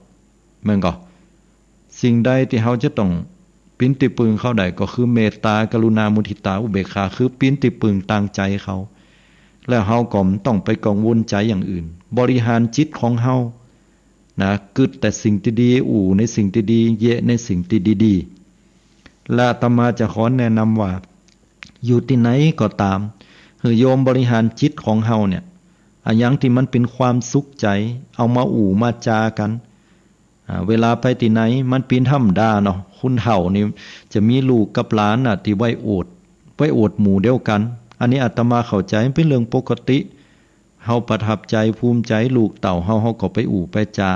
แม่นก่อ สิ่งใดตี้เฮาจะต้อง ปิ๋นตี้ปึงเขาได้ก็คือเมตตา กรุณา มุทิตา อุเบกขา คือปิ๋นตี้ปึงตางใจ๋เขา แล้วเฮาก็บ่ต้องไปกังวลใจ๋อย่างอื่น บริหารจิตของเฮา นะ กึ๊ดแต่สิ่งตี้ดี อู้ในสิ่งตี้ดี เยะในสิ่งตี้ดีๆ และอาตมาจะขอแนะนำว่า อยู่ตี้ไหนก็ต๋าม หื้อโยมบริหารจิตของเฮาเนี่ย อะหยังตี้มันเป๋นความสุขใจ๋ เอามาอู้มาจ๋ากั๋น อ่า เวลาไปตี้ไหน มันเป๋นธรรมดาเนาะ คนเฒ่านี่จะมีลูกกับหลานน่ะ ตี้ไว้อวด ไว้อวดหมู่เดียวกั๋น อันนี้อาตมาเข้าใจ๋ มันเป๋นเรื่องปกติ เฮาประทับใจ๋ ภูมิใจ๋ ลูกเต้าเฮา เฮาก็ไปอู้ไปจ๋า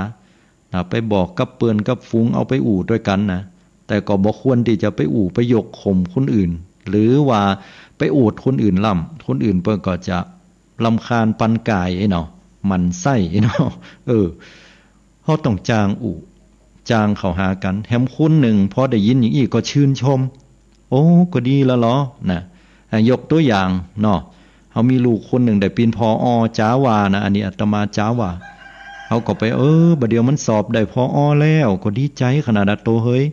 นะ ไปบอกกับเปื้อนกับฝูง เอาไปอู้ตวยกั๋นนะ แต่ก็บ่ควรตี้จะไปอู้ไปยกข่มคนอื่น หรือว่าไปอวดคนอื่นล้ำ คนอื่นเปิ้นก็จะรำคาญปันก่ายเนาะ หมั่นไส้เนาะ เออ เฮาต้องจ้างอู้ จ้างเข้าหากั๋น แหมคนนึ่งพอได้ยินอย่างอี้ก็ชื่นชม โอ้ ก็ดีละลอ นะ อ่ะ ยกตั๋วอย่างเนาะ เฮามีลูกคนนึ่งได้เป๋น ผอ จ๋าว่านะ อันนี้อาตมาจ๋าว่า เฮาก็ไป เออ บ่าเดี่ยวมันสอบได้ ผอ แล้ว ก็ดีใจ๋ขนาดอะ โตเฮย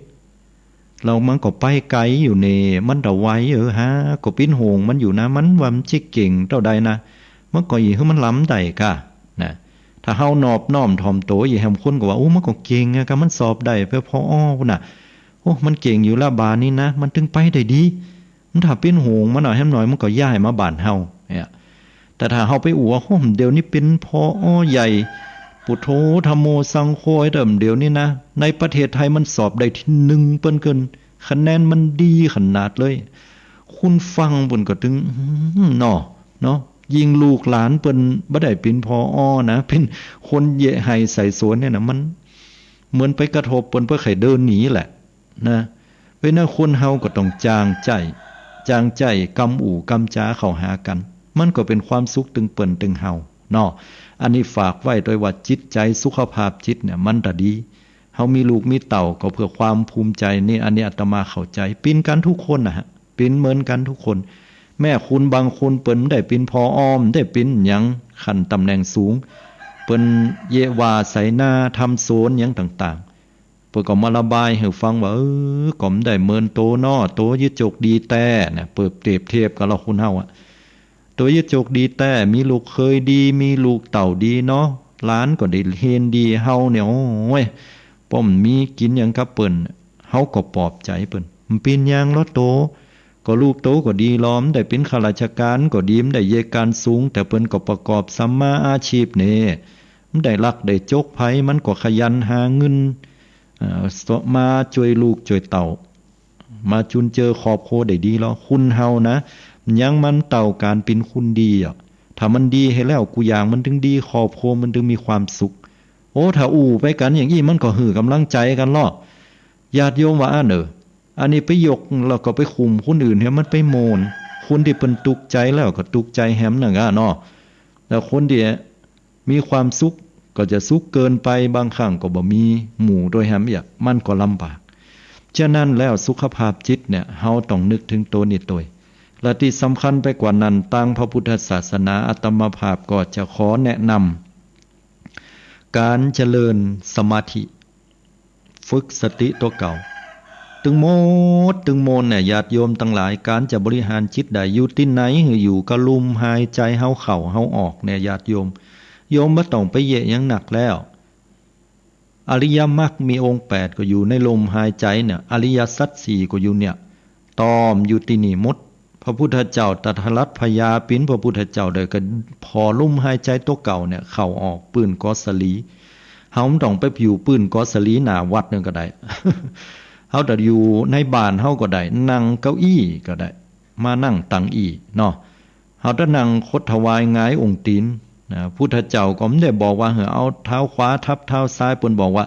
แล้วมันก็ไปไก๋อยู่เน่ มันตะไว เออ ฮาก็เป๋นห่วงมันอยู่นะ มันว่ามันจะเก่งเต้าใดนะ มันก็อี้หื้อมันลำได้ก่ะ นะ ถ้าเฮานอบน้อมถ่อมโต อี้แหมคนก็ว่า โอ้ มันก็เก่งอะ ก็มันสอบได้ไป ผอ พุ้นน่ะ โอ้ มันเก่งอยู่ละ บ่านี้นะ มันตึงไปได้ดี มันถ้าเป๋นห่วงมันหน่อย แหมหน่อยมันก็ย้ายมาบ้านเฮา เนี่ย แต่ถ้าเฮาไปอู้ว่า โอ้ เดี๋ยวนี้เป๋น ผอ ใหญ่ ปุโธ ธัมโม สังโฆ เดี๋ยวนี้นะ ในประเทศไทยมันสอบได้ตี้นึ่งเปิ้นเกิน คะแนนมันดีขนาดเลย คนฟังเปิ้นก็ตึง อืม เนาะ เนาะ ยิ่งลูกหลานเปิ้นบ่ได้เป๋น ผอ นะ เป๋นคนเยะไฮ่ไส่สวนเนี่ยนะ มันเหมือนไปกระทบเปิ้น เปิ้นใค่เดินหนีแหละ นะ เพราะฉะนั้นคนเฮาก็ต้องจ้างใจ๊ จ้างใจ๊กำอู้กำจ๋าเข้าหากั๋น มันก็เป๋นความสุขตึงเปิ้นตึงเฮาเนาะ อันนี้ฝากไว้ตวยว่าจิตใจ๋สุขภาพจิตเนี่ยมันตะดี เฮามีลูกมีเต้าก็เพื่อความภูมิใจ๋นี่ อันนี้อาตมาเข้าใจ๋ เป๋นกั๋นทุกคนนะฮะ เป๋นเหมือนกั๋นทุกคน แม้คนบางคนเปิ้นบ่ได้เป๋น ผอ บ่ได้เป๋นหยังขั้นต๋ำแหน่งสูง เปิ้นเยะว่าไสนา ทำสวนหยังต่างๆ เปิ้นก็มาระบายหื้อฟังว่า เออ ก็บ่ได้เหมือนโตเนาะ โตยะโจกดีแต๊นะ เปิ้นเปรียบเทียบกั๋นละ คนเฮาอะ โตยะโจกดีแต๊ มีลูกเขยดี มีลูกเต้าดีเนาะ หลานก็ได้เฮียนดี เฮาเนี่ย โอ้ย ป้อมมีกิ๋นหยังกับเปิ้น เฮาก็ปลอบใจ๋เปิ้น บ่เป๋นหยังลอโต ก็ลูกโตก็ดีลอ บ่ได้เป๋นข้าราชก๋านก็ดี บ่ได้เยะก๋านสูง แต่เปิ้นก็ประกอบสัมมาอาชีพเน่ บ่ได้ลักได้จกใผ มันก็ขยันหาเงิน เอ่อ มาจ้วยลูกจ้วยเต้า มาจุนเจือครอบครัวได้ดีลอ คนเฮานะ ยังมันเต้าก๋านเป๋นคนดีอะ ถ้ามันดีหื้อแล้วกู้อย่างมันตึงดี ครอบครัวมันตึงมีความสุข โอ้ ถ้าอู้ไปกั๋นอย่างอี้มันก็หื้อก๋ำลังใจ๋กั๋นลอ ญาติโยมว่าอั้นเน่อ อันนี้ไปยกแล้วก็ไปข่มคนอื่นหื้อมันไปโมน คนตี้เปิ้นตุ๊กใจ๋แล้วก็ตุ๊กใจ๋แหมนั่นกะเนาะ แล้วคนตี้ มีความสุขก็จะสุขเกินไป บางครั้งก็บ่มีหมู่ตวยแหมเอี้ย มันก็ลำบาก ฉะนั้นแล้วสุขภาพจิตเนี่ย เฮาต้องนึกเถิงโตนี้ตวย และตี้สำคัญไปกว่านั้น ตางพระพุทธศาสนา อาตมาภาพก็จะขอแนะนำ ก๋านเจริญสมาธิ ฝึกสติตั๋วเก่า ตึงหมดตึงมวลเนี่ย ญาติโยมตังหลาย ก๋านจะบริหารจิตได้ อยู่ตี้ไหนหื้ออยู่กับลมหายใจ๋เฮาเข้าเฮาออกเนี่ย ญาติโยม โยมบ่ต้องไปเยียะหยังหนักแล้ว อริยมรรคมีองค์แปดก็อยู่ในลมหายใจ๋เนี่ย อริยสัจสี่ก็อยู่เนี่ย ต้อมอยู่ตี้นี่หมด พระพุทธเจ้าตรัสรัตพญาปิ๋นพระพุทธเจ้าได้ก็ผ่อลมหายใจ๋ตั๋วเก่าเนี่ยเข้าออกปื้นกอสาลี เฮาบ่ต้องไปอยู่ปื้นกอสาลีหน้าวัดนั่นก็ได้ เฮาจะอยู่ในบ้านเฮาก็ได้ นั่งเก้าอี้ก็ได้ มานั่งตังอี้เนาะ เฮาจะนั่งคดถวายหงายองค์ตี๋นนะ พุทธเจ้าก็บ่ได้บอกว่าหื้อเอาเท้าขวาทับเท้าซ้าย เปิ้นบอกว่า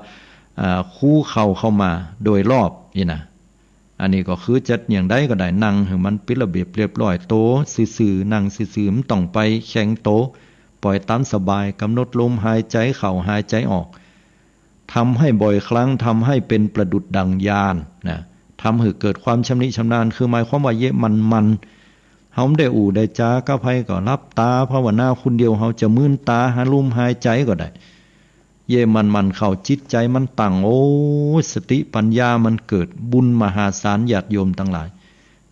อ่า คูเข่าเข้ามาโดยรอบนี่นะ อันนี้ก็คือจะอย่างใดก็ได้ นั่งหื้อมันเป๋นระเบียบเรียบร้อย โตซื่อๆ นั่งซื่อๆ บ่ต้องไปแข็งโต ปล่อยต๋ามสบาย กำหนดลมหายใจ๋เข้าหายใจ๋ออก ทำให้บ่อยครั้ง ทำให้เป็นประดุจดั่งญาณนะ ทำหื้อเกิดความชำนิชำนาญ คือหมายความว่าเยียะหมั่นๆ เฮาบ่ได้อู้ได้จ๋ากับใผก็หลับต๋าภาวนาคนเดียว เฮาจะมืนต๋าหาลมหายใจ๋ก็ได้ เยียะหมั่นๆ เข้า จิตใจ๋มันตั้ง โอ้ย สติปัญญามันเกิด บุญมหาศาล ญาติโยมตังหลาย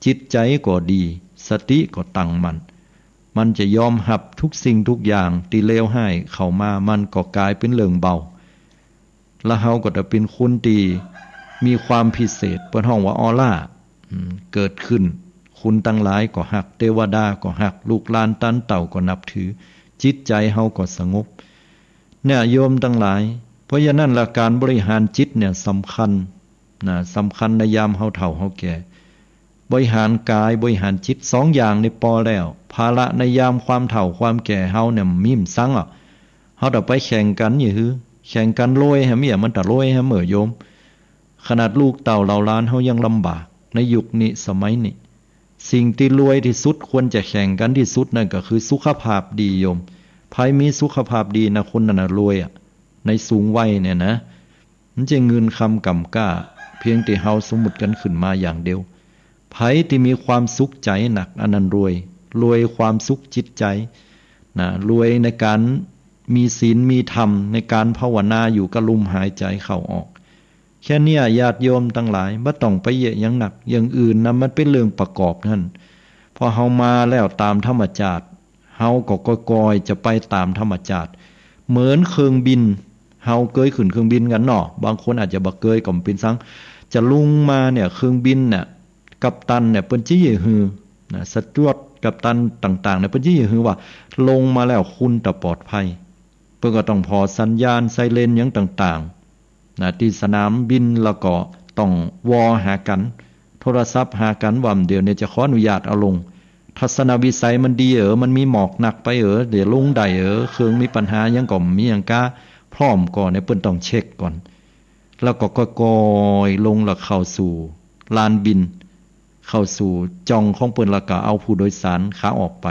จิตใจ๋ก็ดี สติก็ตั้งมั่น มันจะยอมฮับทุกสิ่งทุกอย่างตี้เลวฮ้ายเข้ามา มันก็ก๋ายเป๋นเรื่องเบา แล้วเฮาก็จะเป๋นคนตี้มีความพิเศษ เปิ้นฮ้องว่าออร่า อืม เกิดขึ้น คนตังหลายก็ฮัก เตวดาก็ฮัก ลูกหลานต้านเต้าก็นับถือ จิตใจ๋เฮาก็สงบ เนี่ย โยมตังหลาย เพราะฉะนั้นละ ก๋านบริหารจิตเนี่ยสำคัญนะ สำคัญในยามเฮาเฒ่าเฮาแก่ บริหารก๋าย บริหารจิต สองอย่างนี่ปอแล้ว ภาระในยามความเฒ่าความแก่เฮาเนี่ย มีบ่ซั้งอะ เฮาจะไปแข่งกั๋นหยังหื้อ แข่งกั๋นรวยแหม เยียะมันตะรวยแหม เออ โยม ขนาดลูกเต้าเหล่าหลานเฮายังลำบาก ในยุคนี้สมัยนี้ สิ่งตี้รวยตี้สุด ควรจะแข่งกั๋นตี้สุดนั่นก็คือสุขภาพดีโยม ใผมีสุขภาพดีนะ คนนั้นน่ะรวยอะ ในสูงวัยเนี่ยนะ มันจะเงินคำก่ำกล้า เพียงตี้เฮาสมมุติกั๋นขึ้นมาอย่างเดียว ใผตี้มีความสุขใจ๋นัก อันนั้นรวย รวยความสุขจิตใจ๋นะ รวยในก๋านมีศีลมีธรรม ในก๋านภาวนาอยู่กับลมหายใจ๋เข้าออก แค่เนี้ย ญาติโยมตังหลาย บ่ต้องไปเยียะหยังนัก อย่างอื่นนะมันเป๋นเรื่องประกอบหั้น พอเฮามาแล้วต๋ามธรรมจาติ เฮาก็ก่อยๆ จะไปต๋ามธรรมจาติ เหมือนเครื่องบิน เฮาเกยขึ้นเครื่องบินกั๋นเนาะ บางคนอาจจะบ่เกยก็บ่เป๋นซั้ง จะลงมาเนี่ย เครื่องบินเนี่ย กัปตันเนี่ย เปิ้นจะเยียะหื้อนะ สจ๊วดกัปตันต่างๆ เนี่ย เปิ้นจะเยียะหื้อว่า ลงมาแล้วคุณจะปลอดภัย เปิ้นก็ต้องผ่อสัญญาณไซเรนหยังต่างๆ นะ ตี้สนามบิน แล้วก็ต้องวอหากั๋น โทรศัพท์หากั๋นว่า เดี๋ยวนี้จะขออนุญาตเอาลง ทัศนวิสัยมันดีเออ มันมีหมอกนักไปเออ เดี๋ยวลงได้เออ เครื่องมีปัญหาหยังก็บ่มีหยังก้า พร้อมก่อ เนี่ย เปิ้นต้องเช็คก่อน แล้วก็ก่อยๆ ลง แล้วเข้าสู่ลานบิน เข้าสู่จ่องของเปิ้น แล้วก็เอาผู้โดยสารขาออกไป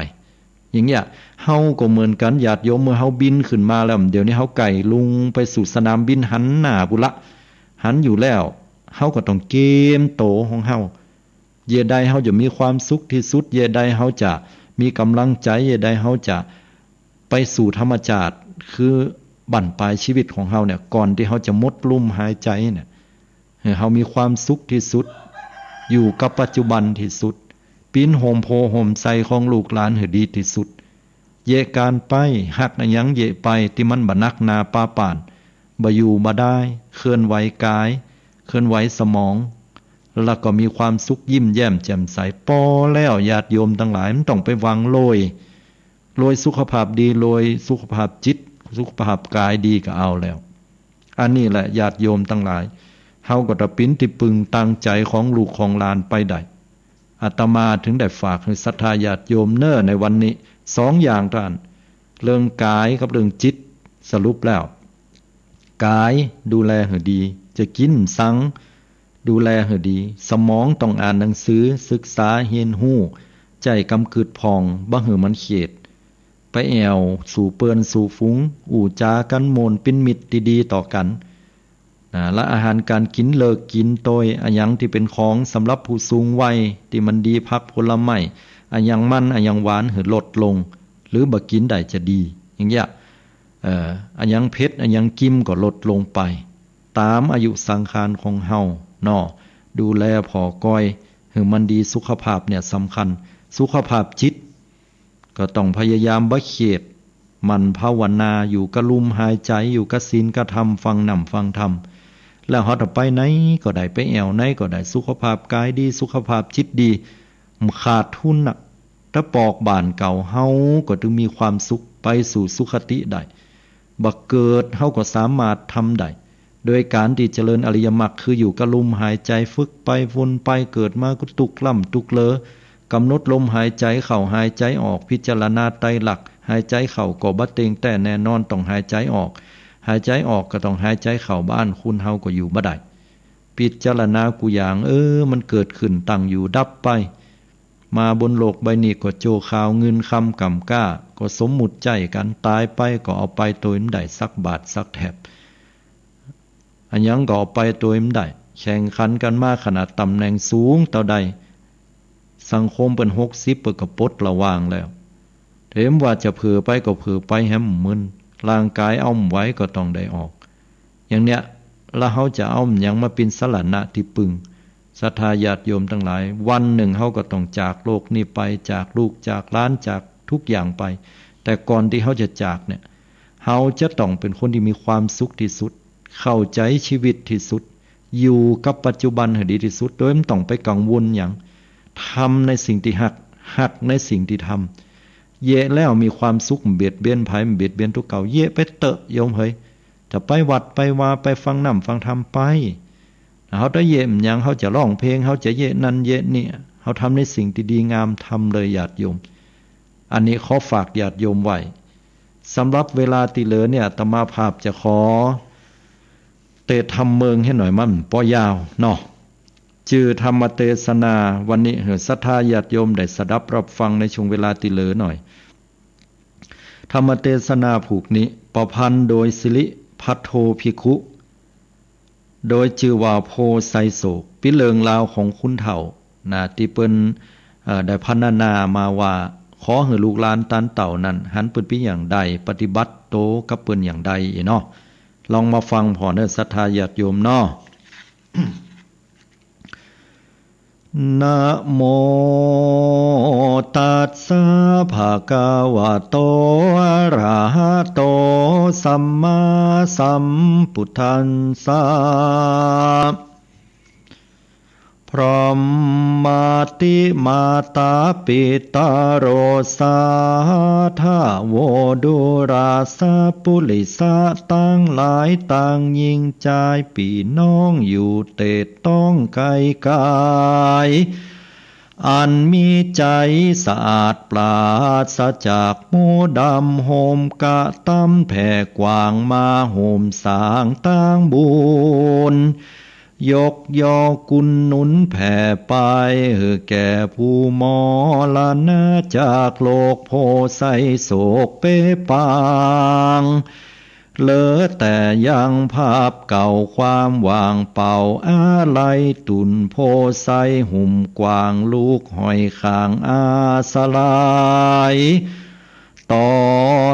อย่างเนี้ย เฮาก็เหมือนกั๋น ญาติโยม เมื่อเฮาบินขึ้นมาแล้ว เดี๋ยวนี้เฮาใก้ลงไปสู่สนามบิน หันหน้าปู้นละ หันอยู่แล้ว เฮาก็ต้องเกมโตของเฮา เยียะใดเฮาจะมีความสุขตี้สุด เยียะใดเฮาจะมีก๋ำลังใจ๋ เยียะใดเฮาจะไปสู่ธรรมจาติ คือบั้นปลายชีวิตของเฮาเนี่ย ก่อนตี้เฮาจะหมดลมหายใจ๋เนี่ย หื้อเฮามีความสุขตี้สุด อยู่กับปัจจุบันตี้สุด ปิ๊นโฮมโพธิ์โฮมไทรของลูกหลานหื้อดีตี้สุด เยียะก๋านไป หักอะหยังเยียะไป ตี้มันบ่หนักหนาปาป่าน บ่อยู่บ่ดาย เคลื่อนไหวก๋าย เคลื่อนไหวสมอง แล้วก็มีความสุขยิ้มแย้มแจ่มใส ปอแล้ว ญาติโยมตังหลาย บ่ต้องไปหวังโลย โลยสุขภาพดี โลยสุขภาพจิต สุขภาพก๋ายดีก็เอาแล้ว อันนี้แหละ ญาติโยมตังหลาย เฮาก็จะเป๋นตี้ปึงตางใจ๋ของลูกของหลานไปได้ อาตมาถึงได้ฝากหื้อศรัทธาญาติโยมเน่อในวันนี้ สองอย่างเต้านั้น เรื่องก๋ายกับเรื่องจิต สรุปแล้ว ก๋ายดูแลหื้อดี จะกิ๋นสัง ดูแลหื้อดี สมองต้องอ่านหนังสือ ศึกษาเฮียนฮู้ ใจ๊กำกึ๊ดผ่อง บ่หื้อมันเขด ไปแอ่วสู่เปื้อนสู่ฝูง อู้จ๋ากั๋นม่วน เป๋นมิตรตี้ดีต่อกั๋น นะ และอาหารก๋านกิ๋นเลิกกิ๋นโตย อะหยังตี้เป๋นของสำหรับผู้สูงวัย ตี้มันดี ผักผลไม้ อะหยังมัน อะหยังหวาน หื้อลดลง หรือบ่กิ๋นได้จะดี อย่างเนี้ย เอ่อ อะหยังเผ็ด อะหยังกิมก็ลดลงไป ต๋ามอายุสังขารของเฮาเนาะ ดูแลผ่อก่อย หื้อมันดี สุขภาพเนี่ยสำคัญ สุขภาพจิต ก็ต้องพยายามบ่เขด หมั่นภาวนา อยู่กับลมหายใจ๋ อยู่กับศีลกับธรรม ฟังน้ำฟังธรรม แล้วเฮาจะไปไหนก็ได้ ไปแอ่วไหนก็ได้ สุขภาพก๋ายดี สุขภาพจิตดี บ่ขาดทุนน่ะ ถ้าปอกบ้านเก่า เฮาก็ตึงมีความสุข ไปสู่สุคติได้ บ่เกิด เฮาก็สามารถทำได้ โดยก๋านตี้เจริญอริยมรรค คืออยู่กับลมหายใจ๋ ฝึกไป วนไป เกิดมาก็ตุ๊กล้ำตุ๊กเลอ กำหนดลมหายใจ๋เข้า หายใจ๋ออก พิจารณาไตรลักษณ์ หายใจ๋เข้าก็บ่เต็งแต๊แน่นอน ต้องหายใจ๋ออก หายใจ๋ออกก็ต้องหายใจ๋เข้า บ่อั้นคนเฮาก็อยู่บ่ได้ พิจารณากู้อย่าง เออ มันเกิดขึ้น ตั้งอยู่ ดับไป มาบนโลกใบนี้ก็จั่วคราว เงินคำก่ำกล้าก็สมมุติใจ๊กั๋น ต๋ายไปก็เอาไปโตยบ่ได้สักบาทสักแถบ อะหยังก็เอาไปโตยบ่ได้ แข่งขันกั๋นมาขนาดต๋ำแหน่งสูงเต้าใด สังคมเปิ้นหกสิบ เปิ้นก็ปลดละวางแล้ว เถิมว่าจะเผลอไปก็เผลอไปแหม มึน ร่างก๋ายเอาบ่ไหวก็ต้องได้ออก อย่างเนี้ย แล้วเฮาจะเอาหยังมาเป๋นสรณะตี้ปึง ศรัทธาญาติโยมตังหลาย วันนึ่งเฮาก็ต้องจากโลกนี้ไป จากลูก จากหลาน จากทุกอย่างไป แต่ก่อนตี้เฮาจะจากเนี่ย เฮาจะต้องเป๋นคนตี้มีความสุขตี้สุด เข้าใจ๋จีวิตตี้สุด อยู่กับปัจจุบันหื้อดีตี้สุด โดยบ่ต้องไปกังวลหยัง ทำในสิ่งตี้ฮัก ฮักในสิ่งตี้ทำ เยียะแล้วมีความสุข บ่เบียดเบียนใผ บ่เบียดเบียนตั๋วเก่า เยียะไปเต๊อะโยมเหย จะไปวัดไปวา ไปฟังน้ำฟังธรรมไป เฮาจะเยียะหยัง เฮาจะฮ้องเพลง เฮาจะเยียะนั่นเยียะนี่ เฮาทำในสิ่งตี้ดีงาม ทำเลยญาติโยม อันนี้ขอฝากญาติโยมไว้ สำหรับเวลาตี้เหลือเนี่ย อาตมาภาพจะขอเตะทำเมิงหื้อหน่อย มันบ่ยาวเนาะ จื้อธรรมเตสนาวันนี้ หื้อศรัทธาญาติโยมได้สดับรับฟังในช่วงเวลาตี้เหลือหน่อย ธรรมเตสนาผูกนี้ ประพันธ์โดยสิริภัทโทภิกขุ โดยจื้อว่าโพธิ์ไทรโศก เป๋นเรื่องราวของขุนเฒ่านะ ตี้เปิ้น เอ่อ ได้พรรณนามาว่า ขอหื้อลูกหลานต้านเต้านั้น หันเปิ้นเป๋นอย่างใด ปฏิบัติโตกับเปิ้นอย่างใดเนาะ ลองมาฟังผ่อเน่อศรัทธาญาติโยมเนาะ นะโมตัสสะ ภะคะวะโต อะระหะโต สัมมาสัมพุทธัสสะ พรหมาติมาตาปิตโร สาธะโว ดูราสะปุริสะตังหลาย ตังญิงจายปี้น้องอยู่เตศต้องไกลๆ อันมีใจ๋สะอาดปราศจากมัวดำ โฮมกระตำแผ่กว้างมาโฮมสร้างตางบุญ ยกยอกุณหนุนแผ่ไป หื้อแก่ผู้มรณะจากโลก โพธิ์ไทรโศกเป๊ะปาง เหลือแต่ยังภาพเก่าความว่างเปล่า อาลัยตุ่นโพธิ์ไทรหุ้มกว้าง ลูกห้อยข้างอาสลาย ต๋อ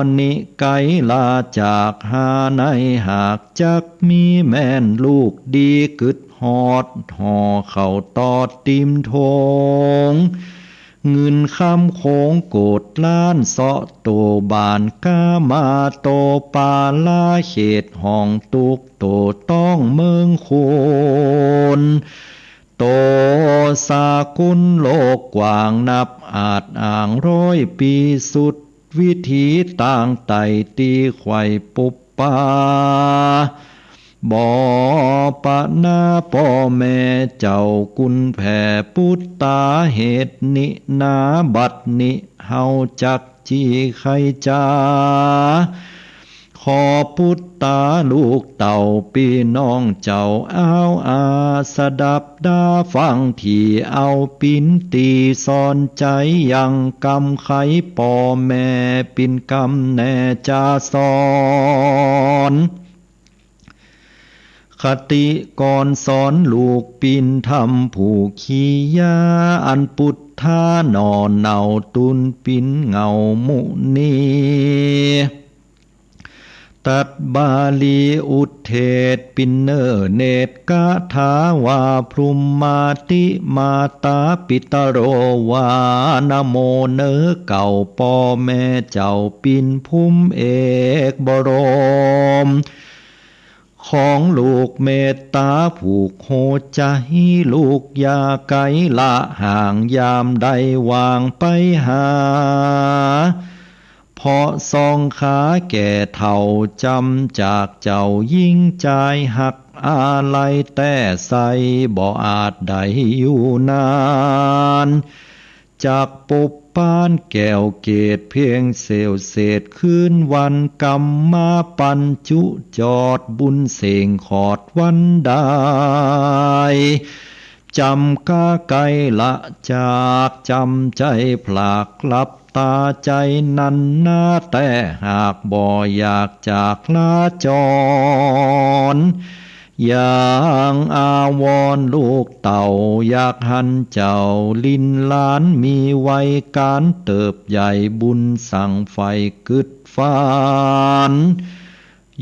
นนี้ไกลลาจากหาใน หากจักมีแม่นลูกดีกึ๊ดฮอด ห่อเข้าตอดตี๋มโถง เงินคำโขงโกดล้าน เซาะโตบ้านกามา โตปาลาเขตห้องตุ๊ก โตต้องเมืองคูน โตสากุลโลกกว้างนับอาจอ้างร้อยปี สุดวิถีต่างไต่ตี้ไขว่ปุบปา บ่ปะหน้าป้อแม่เจ้ากุลแผ่ ปุตตาเหตุนี้นาบัดนี้ เฮาจักจี้ใค่จ๋า ขอปุตตาลูกเต้าปี้น้องเจ้า อ้าวอาสดับต๋าฟังที เอาปินตี้สอนใจ๋ยังกำไขป้อแม่ ปินกำแน่จะสอน คติก่อนสอนลูกปินธรรมผู้ขี้ยา อันปุทธาหน่อเหนาตุนปินเหง้ามุนี ตรัสบาลีอุทเทศปินเนอร์เนตรกถาว่า พรหมาติมาตาปิตโรวา นะโมเนอเก่าป้อแม่เจ้าปินพรหมเอกบรม ของลูกเมตต๋าผูกหัวใจ๋ ลูกอย่าไกลละห่าง ยามใดว่างไปหา เพราะสองขาแก่เฒ่าจำจากเจ้า ญิงจายฮักอาลัยแต๊ใส บ่อาจได้อยู่นาน จักปบปานแก้วเกศเพียงเสี้ยวเศษ คืนวันกำมาปันจุจอด บุญเส่งขอดวันได้ จำกาไกลละจาก จำใจ๋ผลากหลับต๋า ใจ๋นั้นนาแต๊ หากบ่อยากจากลาจร อย่างอาวรณ์ลูกเต้า อยากหันเจ้าลินหลาน มีวัยก๋านเติบใหญ่ บุญสั่งใฝ่กึ๊ดฝัน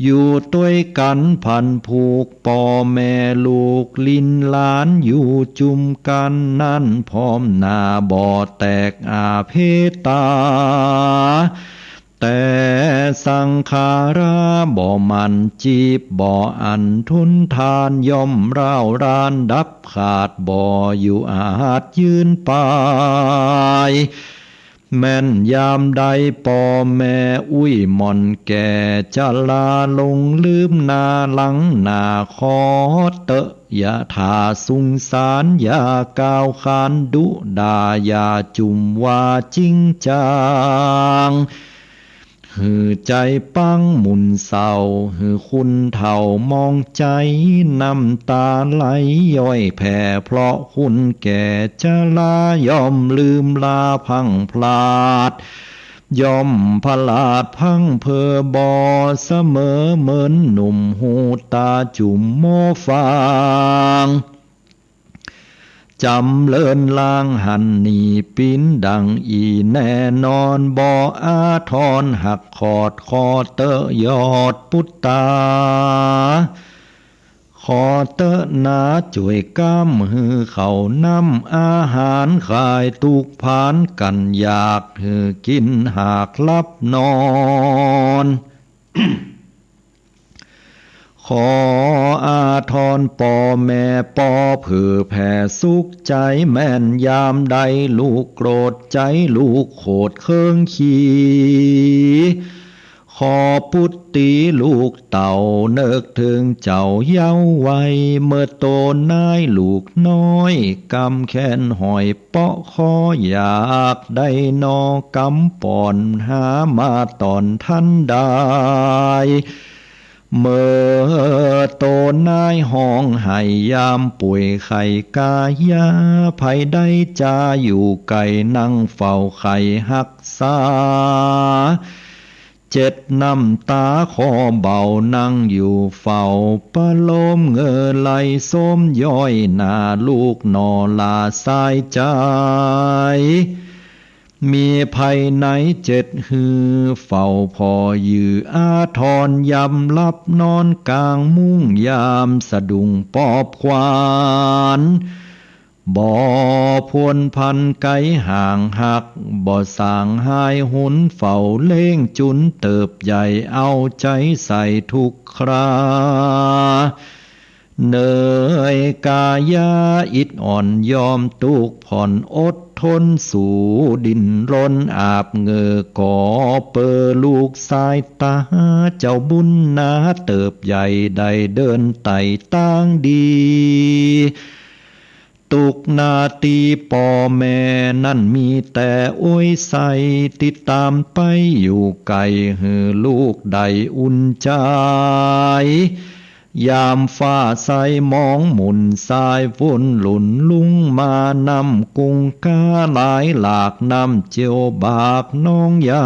อยู่ตวยกั๋นผันผูก ป้อแม่ลูกหลิ้นหลาน อยู่จุมกั๋นนั้นพร้อมหน้า บ่แตกอาเพตา แต่สังขาราบ่หมั่นจีบ บ่อั้นทนทาน ย่อมร้าวรานดับขาด บ่อยู่อาจยืนไป แม่นยามใดป้อแม่อุ้ยหม่อนแก่จรา หลงลืมหน้าหลัง หน้าขอเต๊อะ อย่าถ่าสุงสาร อย่ากล่าวขานดุด่า อย่าจุ่มว่าจริงจัง หื้อใจ๋ปังหมุ่นเศร้า หื้อคุณเฒ่ามองใจ๋ น้ำต๋าไหลย้อยแผ่ เพราะคุณแก่จรา ย่อมลืมลาพลั้งพลาด ย่อมพลาดพลั้งเผลอ บ่เสมอเหมือนหนุ่ม หูต๋าจุ่มมัวฟัง จ๋ำเลินลางหันหนี ปิ๊นดังอี่แน่นอน บ่อาทรหักขอด ขอเต๊อะยอดปุตตา ขอเต๊อะนาจ้วยก้ำ หื้อเข้าน้ำอาหาร ขายตุ๊กข์พานกั๋นอยาก หื้อกิ๋นหากหลับนอน ขออาทรป้อแม่ปอ เผื่อแผ่สุขใจ๋ แม่นยามใดลูกโกรธใจ๋ ลูกโขดเคิงขี่ ขอปุตตีลูกเต้า เนิกเถิงเจ้าเยาว์วัย เมื่อโตนายลูกน้อย กำแขนห้อยเปาะคอ อยากได้หน่อกำป่อน หามาต๋อนทันได้ เมื่อโตนายฮ้องไห้ยามป่วยไข้กายา ใผได้จาอยู่ใก้ นั่งเฝ้าไข้ฮักษา เจ็ดน้ำต๋าคอเบา นั่งอยู่เฝ้าประโลม เงอไหล่โสมย้อยหน้า ลูกหน่อหล้าสายใจ๋ มีภัยในเจ็ดหื้อ เฝ้าผ่อยื้ออาทร ยำหลับนอนก๋างมุ้ง ยามสะดุ้งปอบขวัญ บ่พวนพันไก๋ห่างหัก บ่ส่างหายหน เฝ้าเล้งจุ๋นเติบใหญ่ เอาใจ๋ใส่ทุกครา เหนื่อยกายาอิดอ่อน ยอมตุ๊กผ่อนอดทน สู้ดิ้นรนอาบเหงื่อ ก่อเปื้อลูกสายต๋า เจ้าบุญนาเติบใหญ่ ได้เดินไต่ตางดี ตุ๊กนาตี้ป้อแม่นั้นมีแต่โอ้ยใส่ ติดต๋ามไปอยู่ใก้ หื้อลูกได้อุ่นใจ๋ ยามฟ้าใสมองหมุ่น สายฝนหลุ่นลุ่งมา น้ำกุงก๋าหลายหลาก น้ำเจียวบากนองใหญ่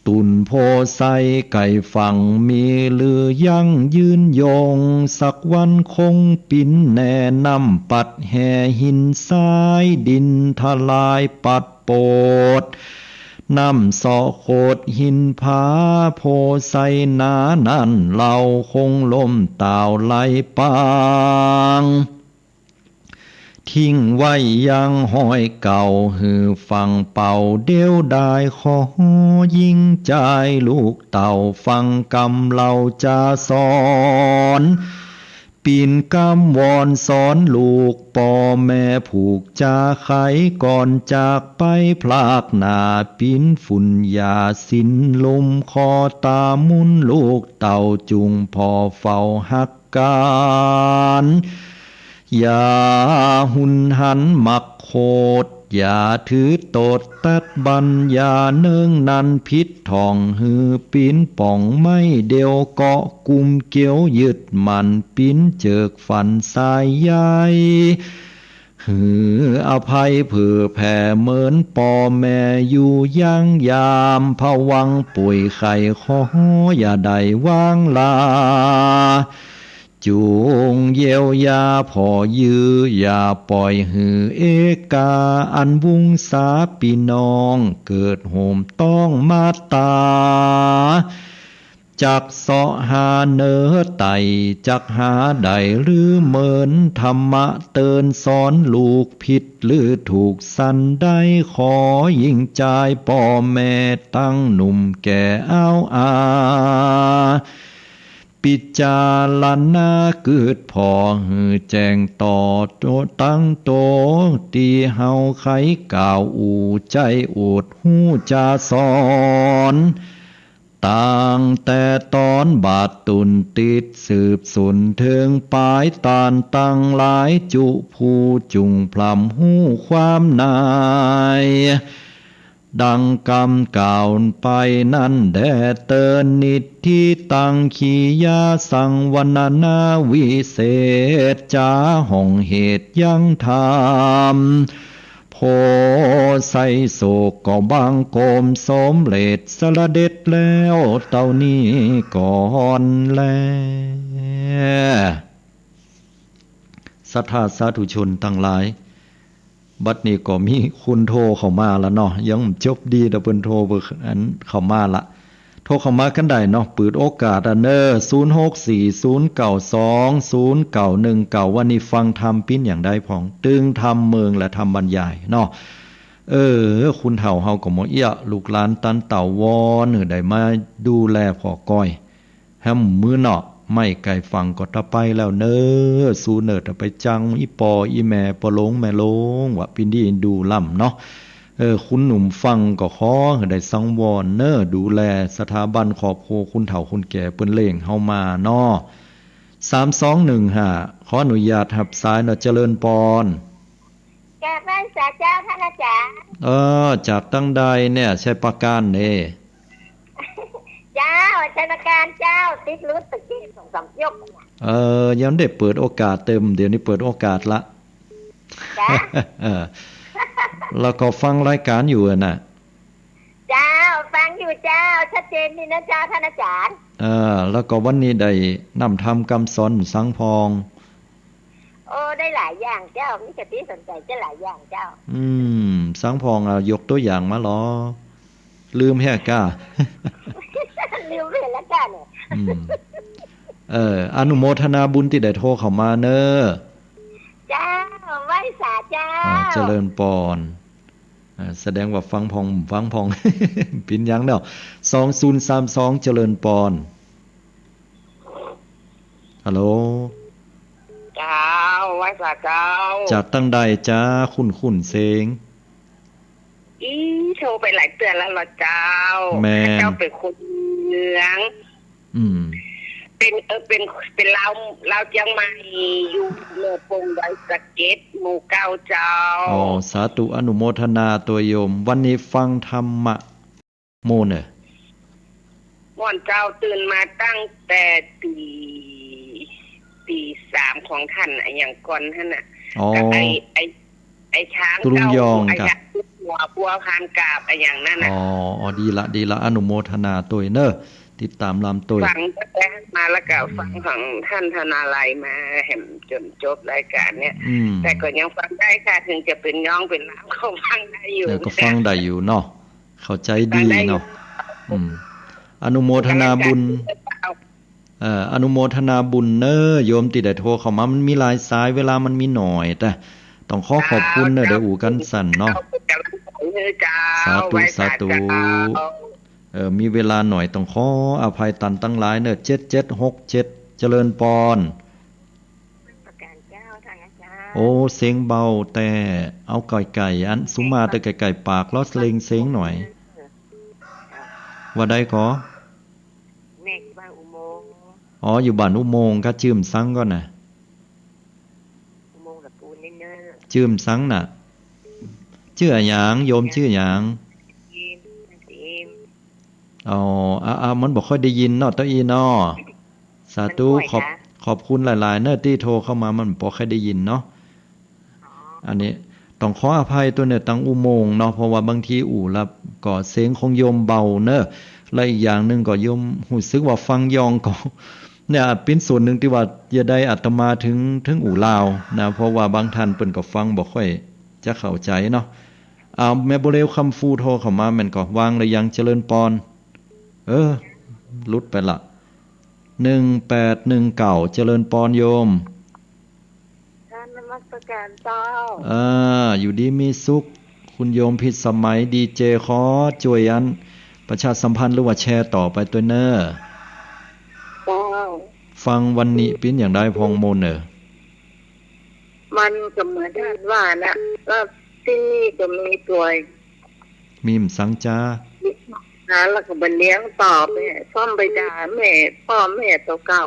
ตุ่นโพธิ์ไซไก่ฝั่ง มีหรือยั่งยืนยง สักวันคงปิ๋นแน่ น้ำปัดแห่หินทราย ดินทลายปัดโปด น้ำเซาะโขดหินผา โพธิ์ไซนานั้นเล่า คงล่มตาวไหลปาง ทิ้งไว้ยังฮอยเก่า หื้อฟั่งเป่าเดียวดาย ขอหญิงจายลูกเต้า ฟังกำเล่าจาสอน ปิ่นกำวอนสอนลูก ป้อแม่ผูกจาไข ก่อนจากไปพรากหน้า ปิ่นฝุ่นหญ้าสินลุ่ม ขอต๋ามุนลูกเต้า จุ่งผ่อเฝ้าฮัก กั๋น อย่าหุนหันมักโขด อย่าถือโตดตัดบัญญา เนิ่งนั้นผิดถ่อง หื้อปิ๋นป่องไม้เดียวเกาะ กุมเกี่ยวยึดมั่น ปิ๋นเจิกฝันสายใย หื้ออภัยเผื่อแผ่ เหมือนป้อแม่อยู่ยังยาม ผวังค์ป่วยไข้ ขออย่าได้วางลา จุ่งเยียวยาผ่อยื้อ อย่าป่อยหื้อเอกา อันวุงสาปี้น้อง เกิดโหมต้องมาต๋า จักเซาะหาเนอไต่ จักหาได้หรือเมิน ธรรมะเตือนสอนลูก ผิดหรือถูกสันใด ขอยิ่งจายป้อแม่ ตั้งหนุ่มแก่อ้าวอา ปิจารณากืดผ่อ หื้อแจ้งต่อโตตั้งโต ตี้เฮาใค่กล่าวอู้ ใจ้อวดฮู้จาสอน ตั้งแต่ต๋อนบาดตุ่นติด สืบสุนเถิงป๋าย ต้านตังหลายจุผู้ จุ่งพร่ำฮู้ความใน ดังกำกล่าวไปนั้นแด่เตอ นิตถิตัง ขียาสัง วรรณนาวิเศษจา ห้องเหตุยังธรรม โพไซโศกก็บังคมสมเร็จ สละเด็จแล้วเต้านี้ก่อนแล ศรัทธาสาธุชนตังหลาย บัดนี้ก็มีคุณโทรเข้ามาละเนาะ ยังบ่จบดี แต่เปิ้นโทรเบอร์อันเข้ามาละ โทรเข้ามากั๋นได้เนาะ เปิดโอกาสอะเน่อ ศูนย์หกสี่ ศูนย์เก้าสอง ศูนย์เก้าหนึ่งเก้า ว่านี่ฟังธรรมปิ้นอย่างใดพ่อง ตึงธรรมเมิงและธรรมบรรยายเนาะ เออ คนเฒ่าเฮาก็บ่เอี้ย ลูกหลานตันเต้าวอน หื้อได้มาดูแลผ่อก้อย แหมมื้อเนาะ ไม่ไก่ฟังก็ตะไปแล้วเน่อ สูเน่อตะไปจัง อี่ป้ออี่แม่ ป้อหลงแม่หลง ว่าปิ้นดีดูล้ำเนาะ เออ คุณหนุ่มฟังก็ขอหื้อได้สังวรเน่อ ดูแลสถาบันครอบครัวคนเฒ่าคนแก่เปิ้นเลี้ยงเฮามาเนาะ สามสองหนึ่งห้า ขออนุญาตฮับสายเนาะ เจริญปอน กราบไหว้สาเจ้าท่านอาจารย์ เออ จากตังใดเนี่ย ชัยปราการเน่ เจ้า ชัยปราการเจ้า ติดรถตะกี้สองสามยก เออ ยังได้เปิดโอกาสเติม เดี๋ยวนี้เปิดโอกาสละ จ้า เออ แล้วก็ฟังรายการอยู่อะน่ะ เจ้า ฟังอยู่เจ้า ชัดเจนดีนะเจ้าท่านอาจารย์ เออ แล้วก็วันนี้ได้นำธรรมกำสอนสังพ่อง โอ้ ได้หลายอย่างเจ้า มีสติสนใจจะหลายอย่างเจ้า อืม สังพ่องอะ ยกตัวอย่างมาลอ ลืมแฮะก้า ลืมไปแล้วก้าเนี่ย อืม เออ อนุโมทนาบุญตี้ได้โทรเข้ามาเน่อ เจ้า ไหว้สาเจ้า อ่า เจริญปอน อ่า แสดงว่าฟังพ่อง ฟังพ่อง ปิ้นยังเนาะ สองศูนย์สามสอง เจริญปอน ฮัลโหล เจ้า ไหว้สาเจ้า จากตังใดจ๊ะ คุ้นๆ เสียง อี้ โทรไปหลายเตื้อแล้วเหรอเจ้า แม่น ข้าเจ้าเป๋นคนเมือง อืม เป๋น เออ เป๋น เป๋นลาว ลาวเจียงใหม่ อยู่เมืองปงดอยสะเก็ด หมู่เก้าเจ้า อ๋อ สาธุ อนุโมทนาตวยโยม วันนี้ฟังธรรมะ โมงเน่อ ม่วนเจ้า ตื่นมาตั้งแต่ตี ตีสามของท่าน อะหยังก่อนหั้นน่ะ อ๋อ กับไอ้ ไอ้ ไอ้ช้าง ตุลุงยอง เก้า ไอ้ กะ ช้างหัวบัวพานกาบ อะหยังนั้นน่ะ อ๋อ อ๋อ ดีละ ดีละ อนุโมทนาตวยเน่อ ติดต๋ามลำตวย ฟังตั้งแต่มาแล้วก็ อืม ฟังของท่านธนาลัยมาแหมจ๋นจบรายการเนี่ย อืม แต่ก็ยังฟังได้ค่ะ ถึงจะเป๋นย้องเป๋นลาวก็ฟังได้อยู่ เออ ก็ฟังได้อยู่เนาะ เข้าใจ๋ดีเนาะ อืม อนุโมทนาบุญ เอ่อ อนุโมทนาบุญเน่อ โยมตี้ได้โทรเข้ามา มันมีหลายสาย เวลามันมีหน่อย แต่ต้องขอขอบคุณเน่อ ได้อู้กั๋นสั้นเนาะ เจ้า สาธุ ไหว้สา สาธุ เจ้า เอ่อ มีเวลาหน่อย ต้องขออภัยตันตังหลายเน่อ เจ็ดเจ็ดหกเจ็ด เจริญปอน ประการเจ้า ท่านอาจารย์ โอ้ เสียงเบาแต๊ เอาไก่ๆ อันสุมาแต่ไก่ๆ ปาก ลอเล่งเสียงหน่อย ว่าใดก่อ แม่อยู่บ้านอุโมงค์ อ๋อ อยู่บ้านอุโมงค์ กะจื้อสังก่อน่ะ อุโมงค์ตะปูนเน่อ จื้อสังน่ะ จื้ออะหยัง โยมจื้ออะหยัง เอ็ม เอ็ม อ๋อ อ่ะ อ่ะ มันบ่ค่อยได้ยินเนาะ เต้าอี้เนาะ สาธุ มันบ่อย ขอบ ค่ะ ขอบคุณหลายๆ เน่อ ตี้โทรเข้ามา มันบ่ค่อยได้ยินเนาะ อ๋อ อันนี้ต้องขออภัยตวยเน่อ ตังอุโมงค์เนาะ เพราะว่าบางทีอู้แล้วก็เสียงของโยมเบาเน่อ และอีกอย่างนึ่งก็โยมฮู้สึกว่าฟังย้องก็ เนี่ย เป๋นส่วนนึ่งตี้ว่าจะได้อาตมาเถิง เถิงอู่ลาวนะ เพราะว่าบางท่านเปิ้นก็ฟังบ่ค่อยจะเข้าใจ๋เนาะ อ้าว แม่บัวเล็กคำฟูโทรเข้ามาแม่นก่อ วางหรือยัง เจริญปอน เออ หลุดไปละ หนึ่งแปดหนึ่งเก้า เจริญปอนโยม กราบนมัสการเจ้า อ่า อยู่ดีมีสุข คุณโยมพิสมัย ดีเจ ขอจ้วยอันประชาสัมพันธ์หรือว่าแชร์ต่อไปตวยเน่อ เจ้า ฟังวันนี้เป๋นอย่างใดพ่อง ม่วนเน่อ มันก็เหมือนท่านว่านะ ก็ตี้นี่ก็มีตวย มีหมดสังจ้า หาแล้วก็บ่เลี้ยงตอบแม่ ซ้อมไปด่าแม่ พ่อแม่ตัวเก่า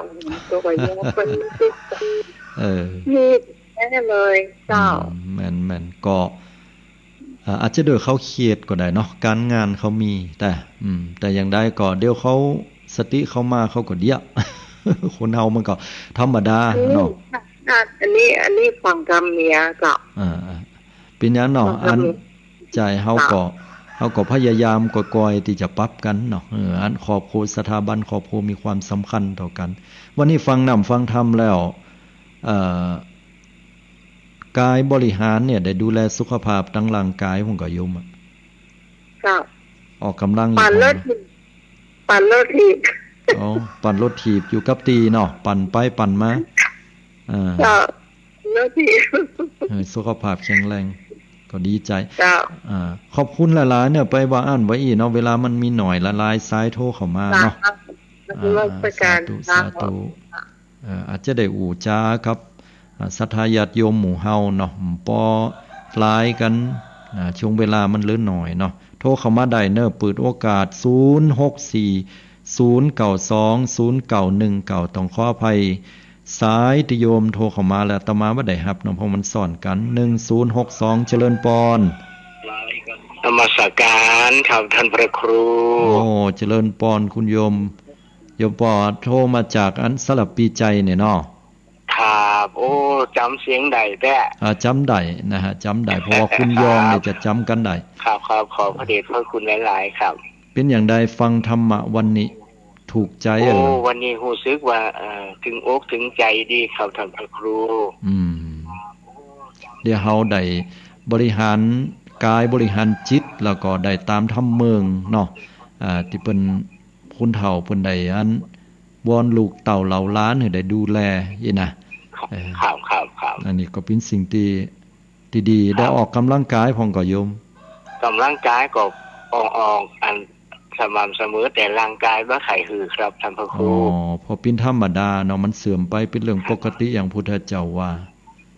ตัวก็ยังเป็น เออ มีแน่เลยเจ้า อืม แม่นๆ ก็ อ่า อาจจะด้วยเขาเครียดก็ได้เนาะ ก๋านงานเขามี แต่ อืม แต่อย่างใดก็เดี๋ยวเขาสติเขามาเขาก็เดี้ย คนเฮามันก็ธรรมดาเนาะ อืม อันนี้ อันนี้ฟังกำเมียเจ้า อ่าๆ เป๋นหยังเนาะ ฟังกำเมีย อัน ใจ้ เฮาก็ เจ้า เฮาก็พยายามก่อยๆ ตี้จะปรับกั๋นเนาะ เออ อันครอบครัว สถาบันครอบครัวมีความสำคัญต่อกั๋น วันนี้ฟังน้ำฟังธรรมแล้ว เอ่อ ก๋ายบริหารเนี่ยได้ดูแลสุขภาพตางร่างก๋ายพ่องก่อโยมอะ เจ้า ออกก๋ำลังอยู่ ปั่นรถ ปั่นรถถีบ อ๋อ ปั่นรถถีบอยู่กับตี้เนาะ ปั่นไปปั่นมา อ่า เจ้า รถถีบ เออ สุขภาพแข็งแรง ก็ดีใจ๋ เจ้า อ่า ขอบคุณหลายๆ เนี่ย ไปว่าอั้นว่าอี้เนาะ เวลามันมีหน้อย หลายๆ สายโทรเข้ามาเนาะ เจ้า อ่า นมัสการ สาธุ เจ้า สาธุ เอ่อ อาจจะได้อู้จ๋ากับ อ่า ศรัทธาญาติโยมหมู่เฮาเนาะ ปอหลายกั๋น อ่า ช่วงเวลามันเหลือหน้อยเนาะ โทรเข้ามาได้เน่อ เปิดโอกาส ศูนย์หกสี่ ศูนย์เก้าสอง ศูนย์เก้าหนึ่งเก้า ต้องขออภัย สายตี้โยมโทรเข้ามาแล้ว อาตมาบ่ได้ฮับเนาะ เพราะมันซ้อนกั๋น หนึ่งศูนย์หกสอง เจริญปอน นมัสการครับท่านพระครู โอ้ เจริญปอนคุณโยม โยมปอโทรมาจากอันสระปีไจยเนี่ยเนาะ ครับ โอ้ จ๋ำเสียงได้แต๊ อ่า จ๋ำได้นะฮะ จ๋ำได้ เพราะว่าคุณยองเนี่ยจะจ๋ำกั๋นได้ ครับ ครับ ขอบพระเดชพระคุณหลายๆ ครับ เป๋นอย่างใดฟังธรรมะวันนี้ ถูกใจ๋ โอ้ เหรอ วันนี้ฮู้สึกว่า เอ่อ ตึงอกตึงใจ๋ดีครับท่านพระครู อืม เดี๋ยวเฮาได้บริหารก๋ายบริหารจิต แล้วก็ได้ต๋ามธรรมเมิงเนาะ อ่า ตี้เปิ้น ผู้เฒ่าเปิ้นได้อันวอนลูกเต้าเหล่าหลานหื้อได้ดูแลอี้นะ เออ ครับ ครับ ครับ อันนี้ก็เป๋นสิ่งตี้ ตี้ดี ครับ ได้ออกก๋ำลังก๋ายพ่องก่อโยม ก๋ำลังก๋ายก็ออก ออกอันสม่ำเสมอ แต่ร่างก๋ายบ่ใค่หื้อครับท่านพระครู อ๋อ เพราะเป๋นธรรมดาเนาะ มันเสื่อมไปเป๋นเรื่องปกติอย่างพุทธเจ้าว่า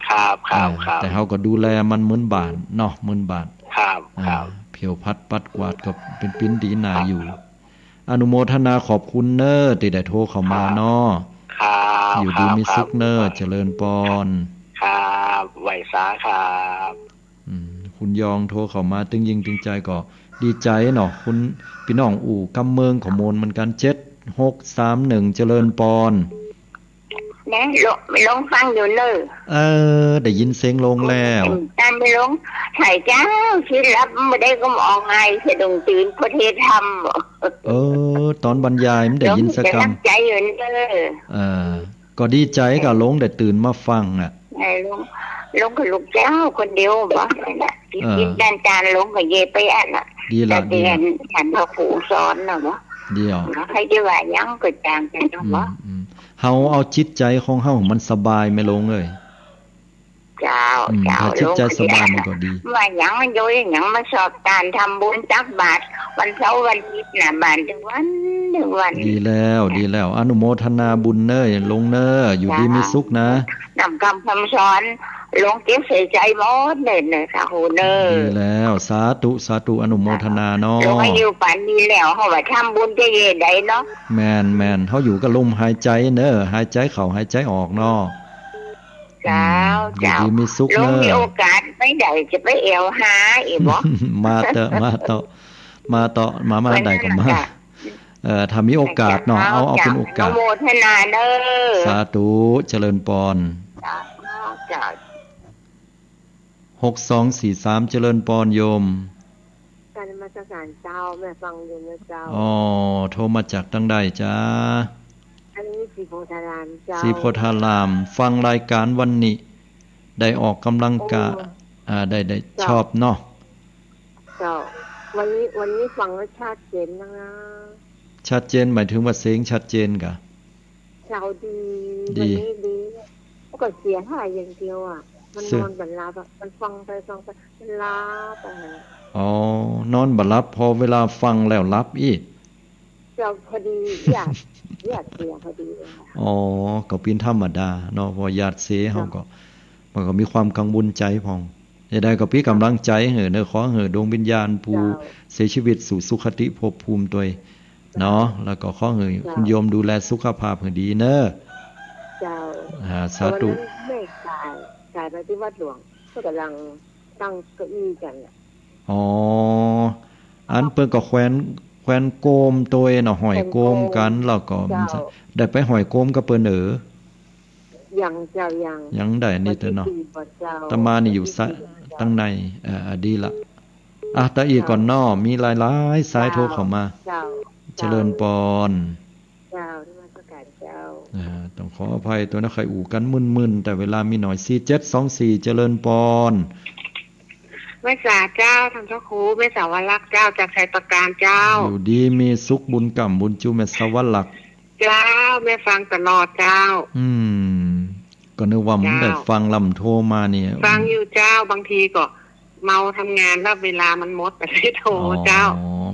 ครับ ครับ เออ ครับ แต่เฮาก็ดูแลมันเหมือนบ้านเนาะ เหมือนบ้าน ครับ อ่า ครับ เผียวพัดปัดกวาดก็เป๋น เป๋นดีน่าอยู่ ครับ อนุโมทนาขอบคุณเน่อ ตี้ได้โทรเข้ามาเนาะ ครับ อยู่ดีมีสุขเน่อ ครับ เจริญปอน ครับ ไหว้สาครับ อืม คุณยองโทรเข้ามาตึงญิงตึงใจ๋ก็ดีใจ๋เนาะ คุณ ปี้น้องอู้กำเมิงก็ม่วนเหมือนกั๋น เจ็ดหกสามหนึ่ง เจริญปอน แหม ลง ลงฟังอยู่เน่อ เออ ได้ยินเสียงลงแล้ว อืม ต๋อนไปลง ใส่เจ้า สิหลับบ่ได้ก็ออกไห้ สะดุ้งตื่น พอเทศน์ธรรม เออ ต๋อนบรรยายมันได้ยินสักกำ ลงเป๋นก๋ำลังใจ๋อยู่เน่อ เออ ก็ดีใจ๋ก่ะ ลงได้ตื่นมาฟังอะ ไอ้ลง ลงกับลูกเจ้าคนเดียวบ่ นั่นน่ะ ติด เออ ติดด้านจานลงกับเยไปอันน่ะ ดีละ แต่เรียน ดีละ ฉันพระครูสอนน่ะบ่ ดีละ เนาะ ใผจะว่าหยังก็จ้างไปเนาะ อืม บ่ อืม เฮาเอาจิตใจ๋ของเฮามันสบายแม่ลงเอ้ย เจ้า อืม เจ้า ถ้าจิตใจ๋สบายมันก็ดี ว่าหยังมันโยยหยังมาสอบตานทำบุญตักบาตร วันเสาร์วันอาทิตย์น่ะ บ้านตึงวันตึงวัน ดีแล้ว ดีแล้ว อนุโมทนาบุญเน่อ ลงเน่อ อยู่ดีมีสุขนะ เจ้า นำกำคำสอน ลงเก็บใส่ใจ๋หมดเลยเน่อ สาธุเน่อ ดีแล้ว สาธุ สาธุ อนุโมทนาเนาะ ลงมาอยู่ป่านนี้แล้ว เฮาว่าทำบุญจะเย่ใดเนาะ แม่น แม่น เฮาอยู่กับลมหายใจ๋เน่อ หายใจ๋เข้า หายใจ๋ออกเนาะ เจ้า อืม เจ้า อยู่ดีมีสุขเน่อ ลงมีโอกาสไปใดจะไปแอ่วหาอีกบ่ มาเต๊อะ มาเต๊อะ มาเต๊อะ มา มาใดก็มา วันนั้นน่ะ เอ่อ ถ้ามีโอกาสเนาะ เจ้า เอา เอาเป๋นโอกาส อนุโมทนาเน่อ สาธุ เจริญปอน เจ้า เจ้า หกสองสี่สาม เจริญปอนโยม กราบนมัสการเจ้า แม่ฟังอยู่นะเจ้า อ๋อ โทรมาจากตางใดจ๊ะ อันนี้ศรีโพธารามเจ้า ศรีโพธาราม ฟังรายการวันนี้ ได้ออกกำลังกาย โอ้ อ่า ได้ ได้ เจ้า ชอบเนาะ เจ้า วันนี้ วันนี้ฟังแล้วชัดเจนนะ ชัดเจนหมายถึงว่าเสียงชัดเจนกะ เขาดี ดี วันนี้ดี แล้วก็เสียหายอย่างเดียวอะ มัน เสีย นอนบ่หลับอะ มันฟังไปฟังไป มันหลับไป อ๋อ นอนบ่หลับ พอเวลาฟังแล้วหลับอี้ เจ้า พอดีญาติ ญาติเสียพอดีเลยค่ะ อ๋อ ก็เป๋นธรรมดาเนาะ เพราะญาติเสีย เจ้า เฮาก็ มันก็มีความกังวลใจ๋พ่อง จะใดก็เป๋นก๋ำลังใจ๋หื้อเน่อ ขอหื้อดวงวิญญาณผู้ เจ้า เสียชีวิตสู่สุคติภพภูมิตวย เจ้า เนาะ แล้วก็ขอหื้อ เจ้า คุณโยมดูแลสุขภาพหื้อดีเน่อ เจ้า อ่า สาธุ วันนั้นแม่กาย กายไปที่วัดหลวง ก็ก่ำลังตั้งเก้าอี้กั๋นอะ อ๋อ อันเปิ้นก็แขวน แขวนโกมตวยเนาะ ห้อยโกมกั๋น แขวนโกม แล้วก็ เจ้า ได้ไปห้อยโกมกับเปิ้นเอ๋อ ยังเจ้า ยัง ยังได้นี่เต้อเนาะ วันตี้สี่บ่เจ้า อาตมานี่อยู่ วันตี้สี่บ่เจ้า ตังใน เอ่อ อ่ะ ดีละ อ่ะ ตะอี้ก่อนเนาะ มีหลายๆ สายโทรเข้ามา เจ้า เจ้า เจริญปอน เจ้า นมัสการเจ้า อ่า ต้องขออภัยตวยนะ ใค่อู่กั๋นมึนๆ แต่เวลามีหน้อย สี่เจ็ดสองสี่ เจริญปอน แม่สาเจ้า ท่านพระครู แม่สาวลักษณ์เจ้า จากไชยปราการเจ้า อยู่ดีมีสุข บุญก๋ำบุญจู๋ แม่สาวลักษณ์ เจ้า แม่ฟังตลอดเจ้า อืม ก็นึกว่ามันได้ เจ้า ฟังลำโทรมาเนี่ย ฟังอยู่เจ้า บางทีก็เมาทำงานแล้วเวลามันหมด ก็เลยโทร อ๋อ เจ้า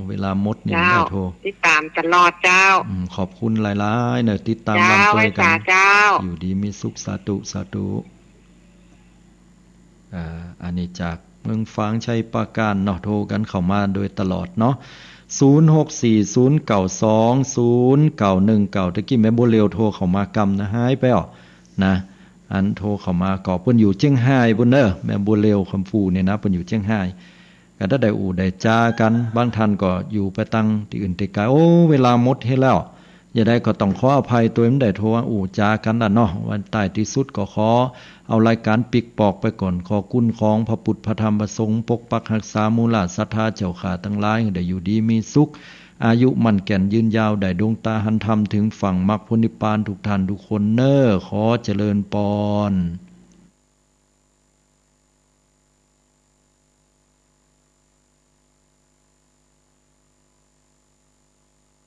เวลาหมดเนี่ย เจ้า ได้โทร ติดตามตลอดเจ้า อืม ขอบคุณหลายๆ เน่อ ติดตาม เจ้า ลำตวยกั๋น แม่สาเจ้า อยู่ดีมีสุข สาธุ สาธุ อ่า อันนี้จากเมืองฝาง ไชยปราการเนาะ โทรกั๋นเข้ามาโดยตลอดเนาะ ศูนย์หกสี่ศูนย์เก้าสองศูนย์เก้าหนึ่งเก้า ตะกี้แม่บัวเร็วโทรเข้ามากำนะ หายไปอ้อ นะ อันโทรเข้ามาก็เปิ้นอยู่เจียงฮายปุ้นเน่อ แม่บัวเร็วคำฟูเนี่ยนะ เปิ้นอยู่เจียงฮาย ก็ได้อู้ได้จ๋ากั๋น บางท่านก็อยู่ไปตังตี้อื่นตี้ไก๋ โอ้ เวลาหมดเหียแล้ว จะใดก็ต้องขออภัยตวย บ่ได้โทรอู้จ๋ากั๋นละเนาะ วันท้ายตี้สุดก็ขอเอารายก๋านปิ๊กปอกไปก่อน ขอคุณของพระปุทธ พระธรรม พระสงฆ์ ปกปักฮักษาหมู่หล้าศรัทธาเจ้าข้าตังหลาย หื้อได้อยู่ดีมีสุข อายุมั่นแก่นยืนยาว ได้ดวงต๋าหันธรรม เถิงฝั่งมรรคผลนิพพาน กู้ท่านกู้คนเน่อ ขอเจริญปอน